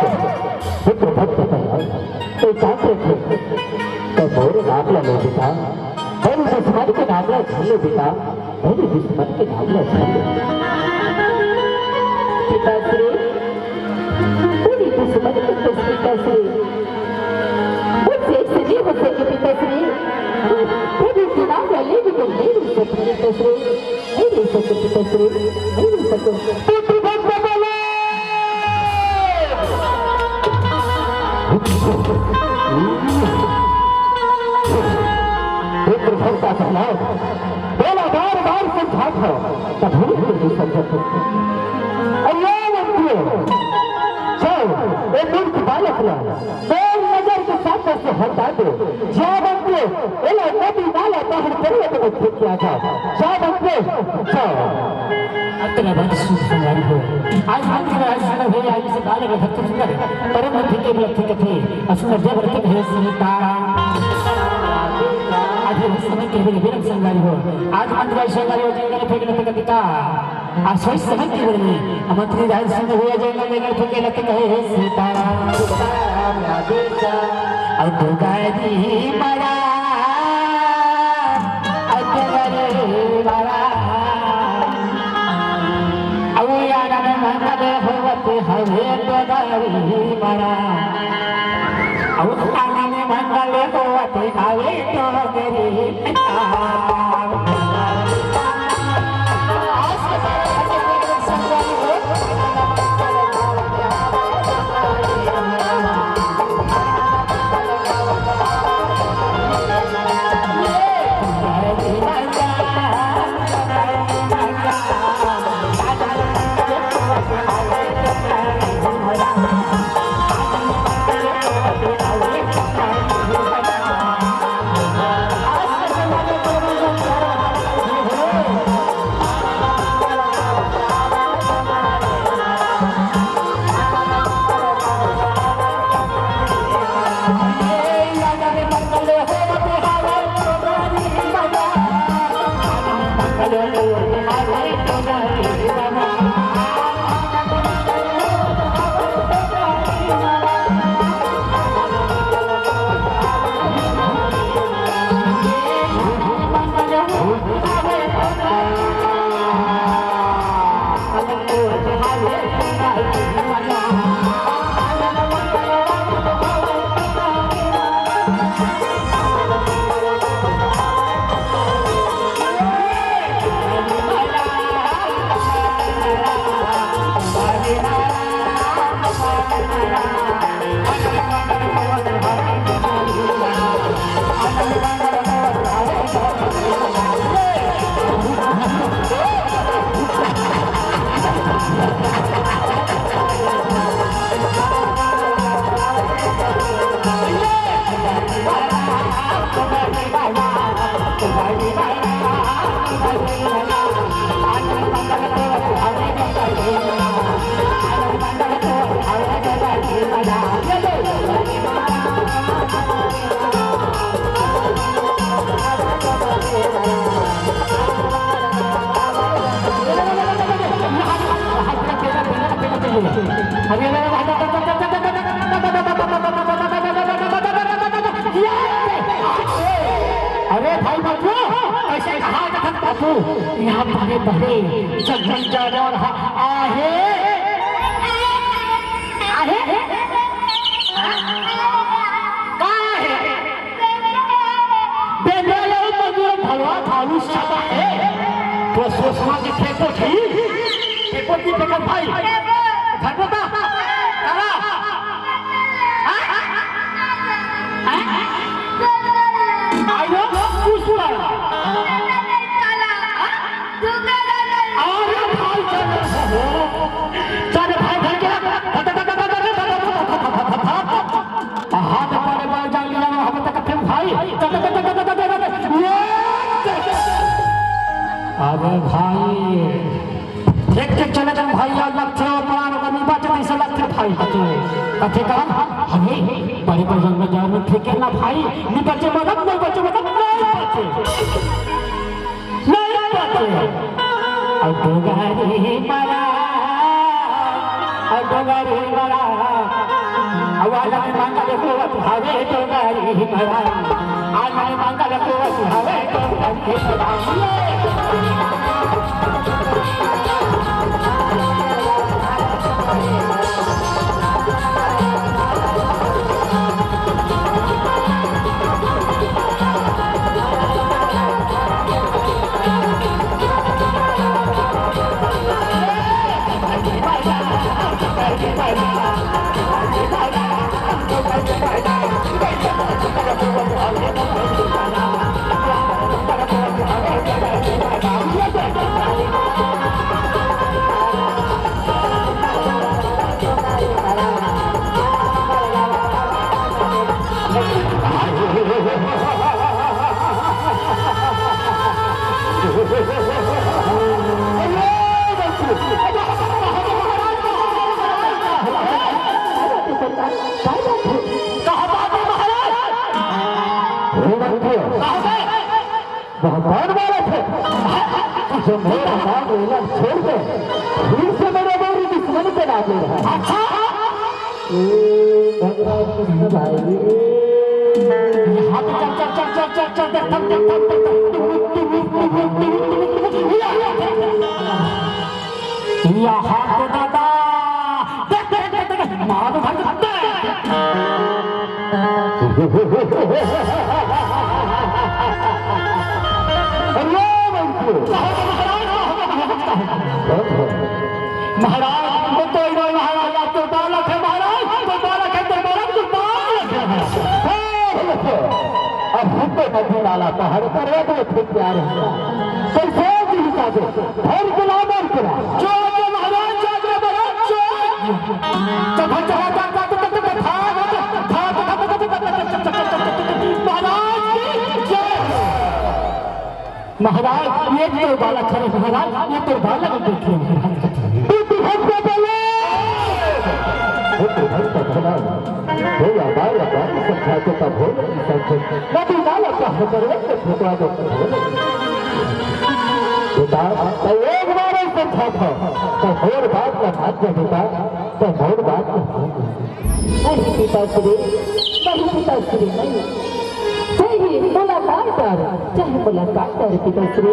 पुत्र भक्त प्रहलाद, तो शांत रखे, तो मोर नाम ला ले बेटा, तेरे दुश्मन के नाम ला झन ले बेटा। अरे दुश्मन के नाम ला सुन ले। पिताश्री, पूरी दुश्मन के तस्वीर कैसे? मुझसे ऐसे नहीं हो सके पिताश्री। प्रभु के नाम ला ले भी तो नहीं रह सकते पिताश्री। नहीं रह सकते पिताश्री। नहीं रह सकते। पितृभक्त बोलो। पुत्र भक्ता कहलाओ। बोला बार बार समझात हो, तब भी नहीं समझत हो। अरे ये लड़कियों, जाओ, ए मूर्ख बालक ला, मेरी नजर के सामने से हटा दो। जाओ बंटियों, एला नदी नाला पहाड़ पर्वत में फेंक के आ जाओ। जाओ बंटियों, जाओ। अतरा बात सुन संगवारी हो। आज मंदिर में आज सुंदर है, आज से बालक भक्त सुंदर, परम भक्ति के उपलब्धि कथे, असुंदर जब रखत है सीता। आज ये समय के लिए विरम संगवारी हो। आज मंदिर में संगवारी हो, जंगल फेंक नत कतिका। आज सोच समझ के बोले, मंत्री राज सिंह हुआ जंगल में गए फेंके लत कहे है सीता। सीता राम राधे श्याम। अब गाड़ी मरा। अजगर बड़ा। अउ आनंद मंगल होवत हवे डोगरी बड़ा। अउ आनंद मंगल होवत हवे डोगरी। तू यहाँ बड़े बड़े जंगल जानवर ह-, आहे, आहे, का आहे? बेंदरा ले मजूर भलवा भालू सब आहे। तो सोचना कि फेंको थी, फेंको थी, फेंको भाई। धर्मता, तारा। हाँ? हाँ? आयो, पुष्पा। अरे भाई, चल, चल भाई, भाई, चल। हाथ पर बार जान लिया, हम तक फिर भाई। अरे भाई, देख के चले जाओ भाई, यार, लगथे और पार का नहीं बचे, कैसे लगथे भाई, बचे। कथे का, हमें बड़े बड़े जंगल जाओ में फेंके ना भाई, नहीं बचे मतलब, नहीं बचे मतलब, नहीं बचे। नहीं बचे। और डोंगरी मरा, और डोंगरी मरा, और वाला में मांगा देखो, हवे डोंगरी मरा। भगवान वाला थे। जो मेरा नाम लेना छोड़ दे, फिर से मेरे मेरी दुश्मन के नाम ले रहा है। अच्छा। ए, गंगा कृष्ण भाई। यहाँ पे चल, चल, चल, देख, थम, देख, थम, देख, थम। यहाँ पे दादा। देख, देख, देख, देख, मार उठा के देख। अरे मंत्री। महाराज, वो तो इन्होंने महाराज, आप तो बालक है महाराज, तो बालक है, तो बालक, तो बालक है। अब हम तो नदी नाला पहाड़ पर है, तो फिर प्यार है। कैसे जीविका दे? भर गिला, मर गिला। जो आज्ञा महाराज, जो आज्ञा महाराज, जो आज्ञा। महाराज की जय। महाराज, ये तो बालक है महाराज, ये तो बालक देख लो महाराज। हे प्रभु, हे प्रभु। भोला बालक संख्या के तब हो संख्या। नदी नाला का हो करे तो भगवान को हो। बेटा, तो एक बार ऐसे था, तो और बात का भाग्य बेटा, तो और बात का भाग्य। नहीं पिताश्री, नहीं पिताश्री, नहीं। चाहे मुलाकात कर, चाहे मुलाकात कर पिताश्री,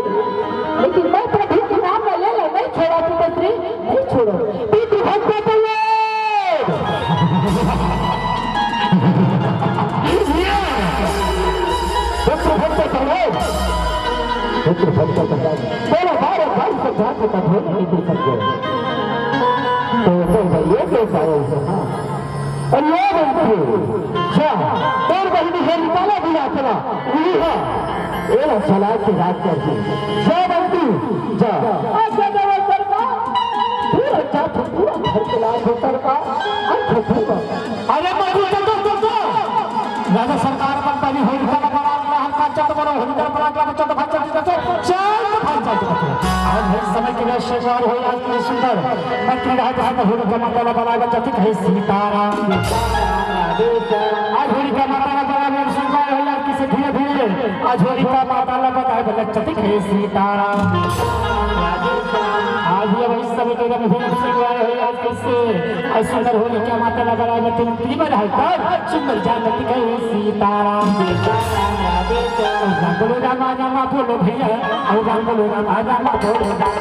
लेकिन मैं प्रभु के नाम में ले लो, नहीं छोड़ा पिताश्री, नहीं छोड़ो। पितृ भक्त प्रहलाद। पितृ भक्त प्रहलाद। पितृ भक्त प्रहलाद। बोलो, बारह भाई सब जाके कठोर नहीं दे सकते। तो, तो ये कैसा है? हाँ। अरे ओ बंटी, जा, तोर बहिनी हे निकाला बुला चला, उही हा, एला चला के राज कर दी। जा बंटी, जा। अच्छा, जब सरकार, पूरा जा, पूरा घर के लाल हो सरकार, अच्छा, पूरा। अरे बंटी, चल, चल, चल, चल। राजा सरकार बंटी होलिका का बड़ा अगला हल्का चल, तो बड़ा होलिका बड़ा अगला चल, तो भाई चल, चल, चल, चल, तो भाई चल, चल, चल। आज भाई समय के लिए शेरवार हो, आज के लिए सुंदर। मैं तेरे हाथ हाथ होलिका माता ला बलाए बच्चा ठीक है सीताराम। आज होलिका माता ला बलाए बच्चा सुंदर हो, आज किसे धीरे धीरे। आज होलिका माता ला बलाए बच्चा ठीक है सीताराम। आज ये भाई समय के लिए भी सुंदर हो, आज किसे, आज सुंदर होलिका माता ला बलाए बच्चा तीन बार है, तब सुंदर जान ठीक है सीताराम। राम बोलो रामा रामा बोलो भैया, और राम बोलो रामा रामा बोलो राम।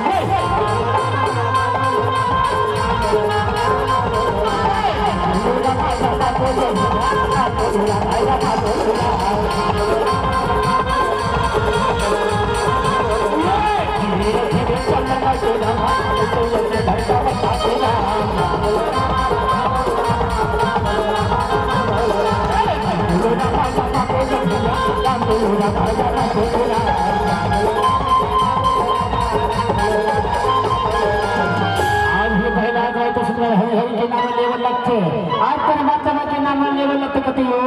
आज भी पहला जाए तो सुंदर हरि हरि के नाम लेवल लगथे। आज परमात्मा के नाम लेवल लगथे कति ओ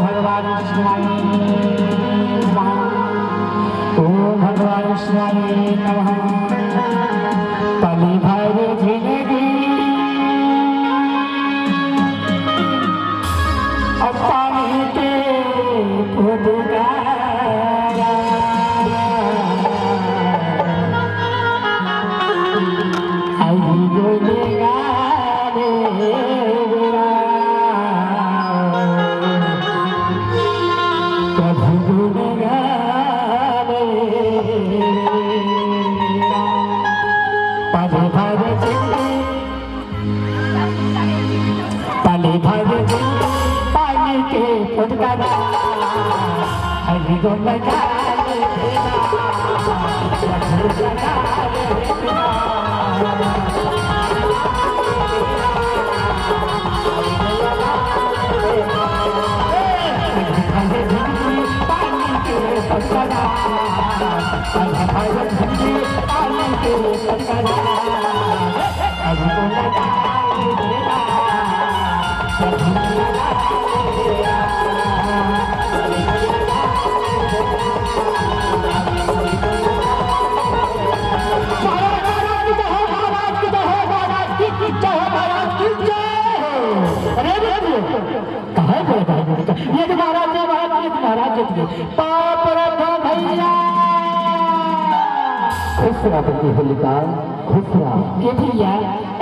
भगवान शिवाय नमः। ओ भगवान शिवाय नमः। पली भर जिंदगी अब पानी के फुटकारा। आई बोलेगा रे बेरा, कभी बोलेगा रे बेरा। पल भर जिंदगी पली भर पानी के फुटकारा, हरि गुण गाए बिना, मधुर गाए बिना। पली भर पानी के फुटकारा, पली भर पानी के फुटकारा। अरे, अरे, अरे, कहाँ गए भाई? ये तो महाराज जी, महाराज जी, महाराज जी। पाप रखो भैया। खुश रहो बेटी होलिका, खुश रहो। ये भैया,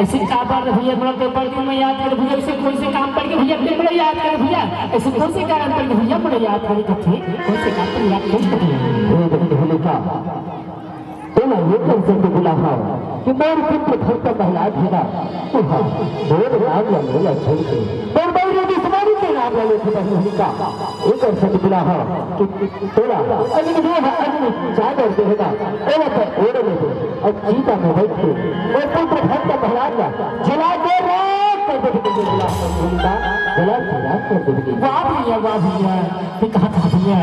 ऐसे का बात है भैया, बड़ा पेपर दिन में याद कर भैया, ऐसे कौन से काम पड़ गए भैया, अपने बड़े याद कर भैया, ऐसे कौन से कारण पड़ गए भैया, बड़े याद करे कथे, कौन से काम पड़ याद कर कथे। हे बेटी होलिका, तेला ये कर सकते बुलाहा कि मोर पुत्र भक्त प्रहलाद है ना, तुहा मोर नाम ला लेला छोड़ के, मोर बैरी दुश्मनी के नाम ला लेते बहन होलिका। एकर सच बिलाहा कि तोला अग्नि देह अग्नि चादर देहना, ओला त ओढ़ लेबे। अब चीता में बैठ के ओ पुत्र भक्त प्रहलाद ला जला के राख कर देबे, जला के राख कर देबे। वाह भैया, वाह भैया, ये कहा था भैया,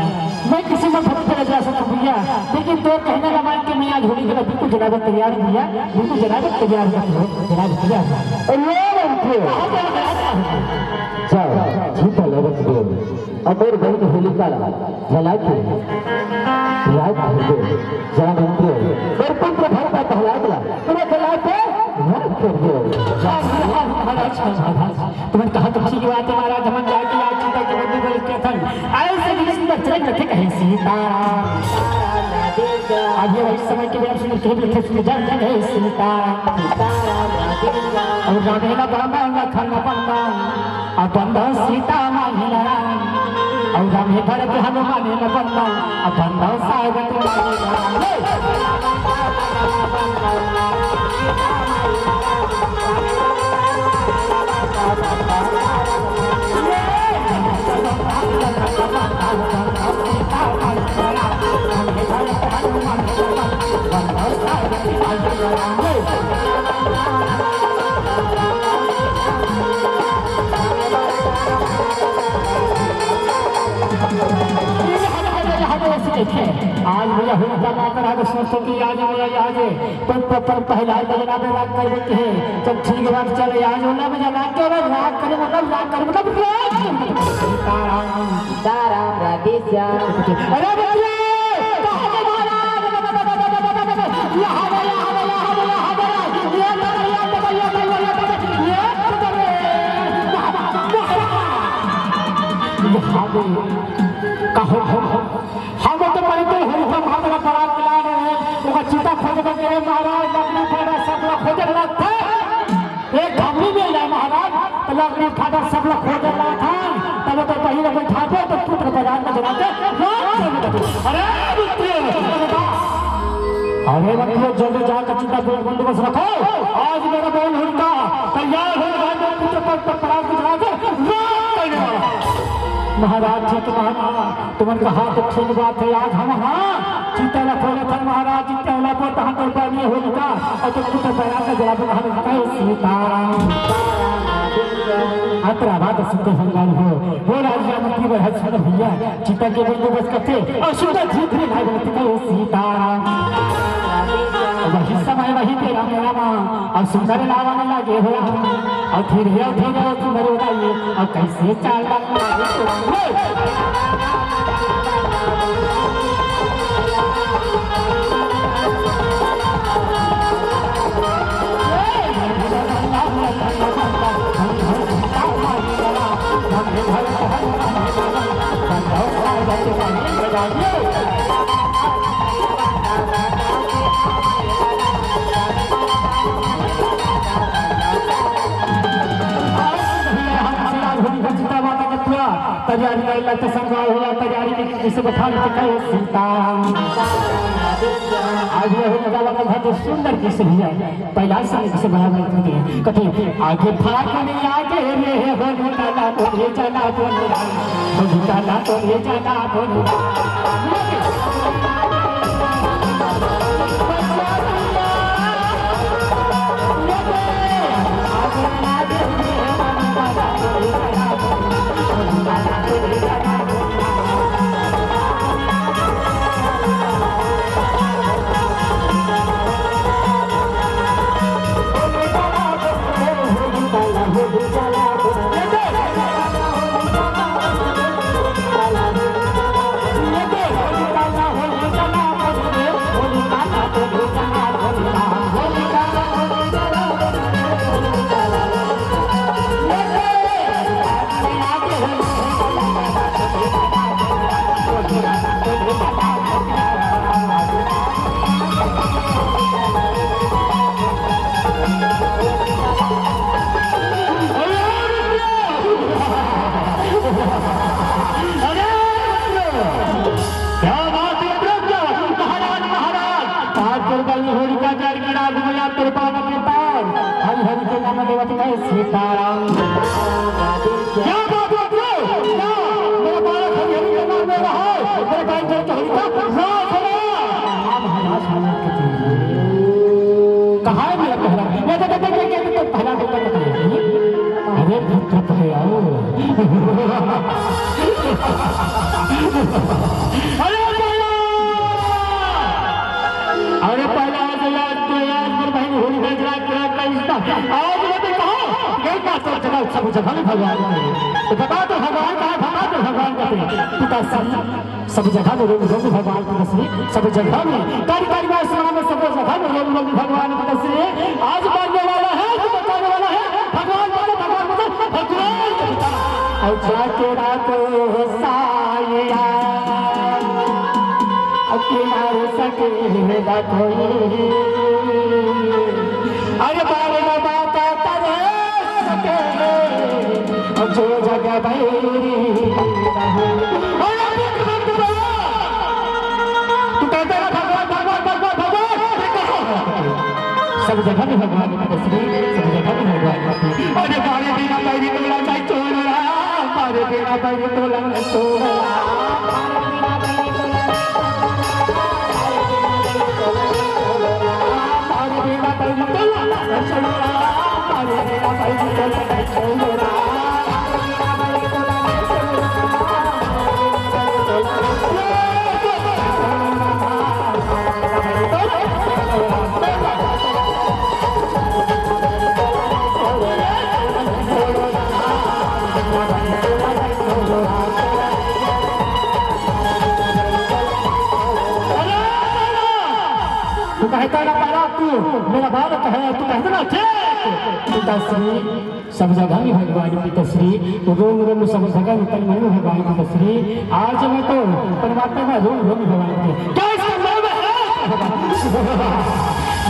मैं किसी में भक्त चला जा सकता भैया, लेकिन तो कहने लगा कि मैं आज होली के बिल्कुल जलावत तैयार हूँ भैया, बिल्कुल जलावत तैयार हूँ, जलावत तैयार हूँ। अरे मंत्री, कहाँ जा रहा है? जाओ, चीता ले रख दो। अमर बहन होलिका ला जला के राख कर दो। जा मंत्री, पर पुत्र भरता प्रहलाद ला पूरा जला के राख कर दो। महाराज, महाराज, तुमन कहा तो ठीक बात है महाराज, हमन जाके आज चीता के बंदी बल के थन। ऐसे भी सुंदर चरित्र रखे कहे सीताराम। आज ये वही समय के लिए सुंदर कहे भी रखे सुंदर जान जान है सीताराम। और राधेला बाबा लखन बंदा। अब बंधो सीता मांगी लड़ा, और राम हे भरत हनुमान न बंधो, अब बंधो सारगत मांगी लड़ा। आज भैया होलिका माता राधा सरस्वती आज भैया आज पर पर पर पहला बजना में राग कर देते हैं। तो ठीक बात चल आज वाला बजना के और राग करे मतलब राग करे मतलब राग करे। सीताराम सीताराम राधे श्याम। अरे भैया कहाँ पे महाराज? यहाँ पे, यहाँ पे, यहाँ पे, यहाँ पे, यहाँ पे, ये तो बढ़िया, तो बढ़िया, तो बढ़िया, ये तो बढ़िया, ये तो बढ़िया। यहाँ पे कहो, हम तो पहले ही हम हमारा बड़ा प्लान है, ओकर चीता खोजबे करे महाराज, लकड़ी फाटा सब ला खोजे लगथे। एक घमली मिल जाए महाराज, तो लकड़ी फाटा सब ला खोजे लगथे। तब तो पहिरे बैठाबे तो पुत्र बाजार में जला के राज अरे मित्र, अरे मित्र, जल्दी जाकर चिता बंदोबस्त रखो। आज मेरा बोल हुड़का तैयार हो रहा है, मैं पीछे पर, पर पराग को चढ़ा के राम करने वाला। महाराज जी, तुम्हारा, तुम्हारे कहा तो ठीक बात है। आज हम, हाँ, चिता ला खोले थे महाराज जी, पहला को तहाँ पर पानी होलिका और तुम तो पैरा का जवाब हम कहे सीताराम। अतरा बात सुनते संगाई हो, वो राजा मंत्री बरहत सुन भैया, चिता के बंदोबस्त करते और सुंदर धीरे धीरे लाए बोलते कहे सीताराम। वही समय वही तेरा मेरा माँ और सुंदर लावा में लगे हुआ। और धीरे धीरे सुंदर उड़ाइए और कैसे चाल तैयारी कर लेते संग होला, तैयारी के किसे बैठा लेते कहे सीता। आज ये हो जावा का बहुत सुंदर किसे भी है। पहला से किसे बना लेते हैं। कथे आगे फागुन आगे रे, होली काला बोले जाना बोले, होली काला बोले जाना बोले। क्या बात है, रुक जाओ। महाराज, महाराज, आज दुर्गा जी होलिका जल गिरा दुनिया दुर्गा के पार। हरि हरि के नाम देवत कहे सीताराम। क्या बात है, रुक जाओ। क्या? मेरा बालक हरि हरि के नाम ले रहा है। मेरे भाई जल के होलिका राम राम। राम राम। कहाँ है मेरा पहला? ये तो, तो, तो, तो, तो, तो पहला बेटा बताइए। अरे पुत्र तो है यार। अरे पहला, अरे पहला आज तो यार, आज मेरे भाई होली का इजरा करा का इजरा। आज मैं भी कहा, गए का सब जगह, सब जगह में भगवान है। तो बता दो भगवान कहाँ है, बता दो भगवान का प्रेम। पिता श्री सब जगह में रोम रोम भगवान की तस्वीर, सब जगह में कारी कारी में आसमान में सब जगह में रोम रोम भगवान की तस्वीर। आज मानने वाला है तो बचाने वाला है भगवान, बचा भगवान, बचा भगवान, बचा। और जाके रात साया किनारे सके ना कोई। अरे बारे बाबा का करे सके जो जगह बैरी। तू कहते ना भगवान, भगवान, भगवान, भगवान, ये कहाँ है? सब जगह में भगवान की तस्वीर, सब जगह में भगवान की तस्वीर। अरे बारे बिना बैरी तोला नहीं छोड़ा, बारे बिना बैरी तोला नहीं छोड़ा। तू कहता ना पारा, तू मेरा बालक है, तू कहता ना ठीक। पिताश्री, सब जगह में भगवान पिताश्री, रोम रोम सब जगह में तन मन में भगवान पिताश्री। आज मैं तो परमात्मा में रोम रोम भगवान के। क्या इसका मतलब है?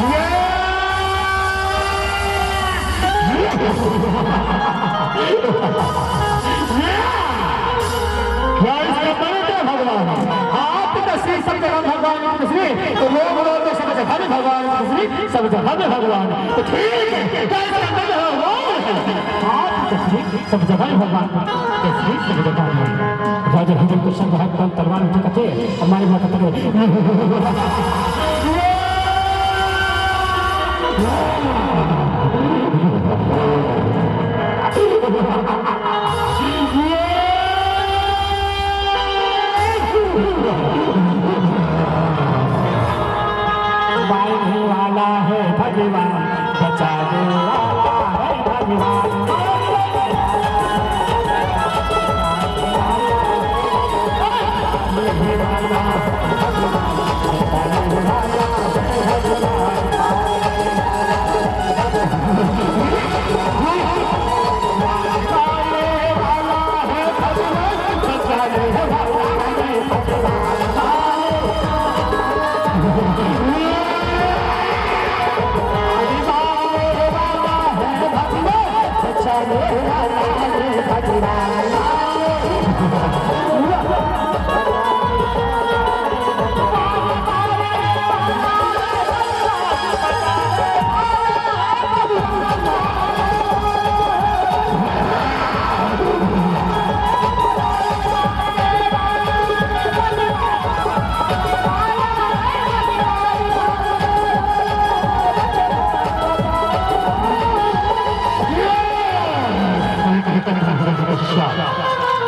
ये, ये, क्या इसका मतलब है भगवान? आप तो सब जगह भगवान की तस्वीर, तो लोग बोलते सब जगह में भगवान की तस्वीर, सब जगह में भगवान। तो ठीक है, क्या इसका अंदर भगवान है? आप की तस्वीर सब जगह में भगवान, तस्वीर सब जगह में। राजा हरिहर को शंख हाथ पर तलवार उठे कथे, हमारी माता पकड़े। बांधने वाला है भगवान, बचाने वाला है भगवान।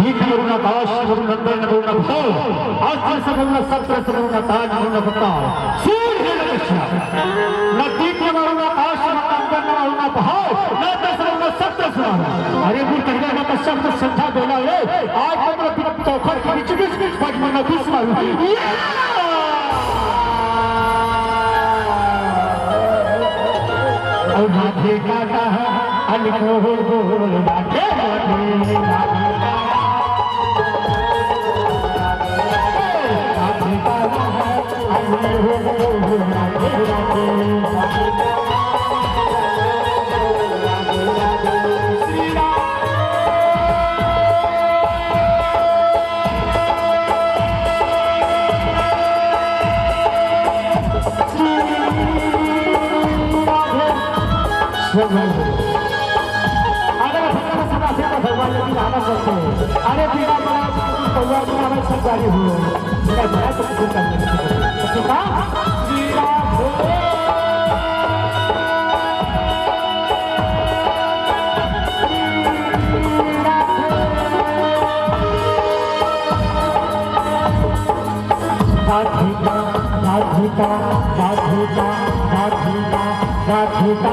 दीप्ति वरुण आकाश वरुण नंदन वरुण भाव, अस्त्र से वरुण शस्त्र से वरुण ताज वरुण प्रताप, सूर्य है लक्ष्य। न दीप्ति वरुण आकाश वरुण नंदन वरुण भाव, न दस वरुण शस्त्र से वरुण। अरे मूर्ख हृदय का पश्चात तो संध्या बेला है, आज तो मेरा चौखट के बीच बीच पट मना बीच मारू। और राधे का कहा अनमोल बोल राधे राधे। अगर भगवान सदा से तो भगवान यदि आना करते हैं, अरे बिना बड़ा भगवान की आवाज सब गाड़ी हुई है। बिना बड़ा तो कुछ करने नहीं सकते। तो कहा, राधिका, राधिका, राधिका, राधिका, राधिका।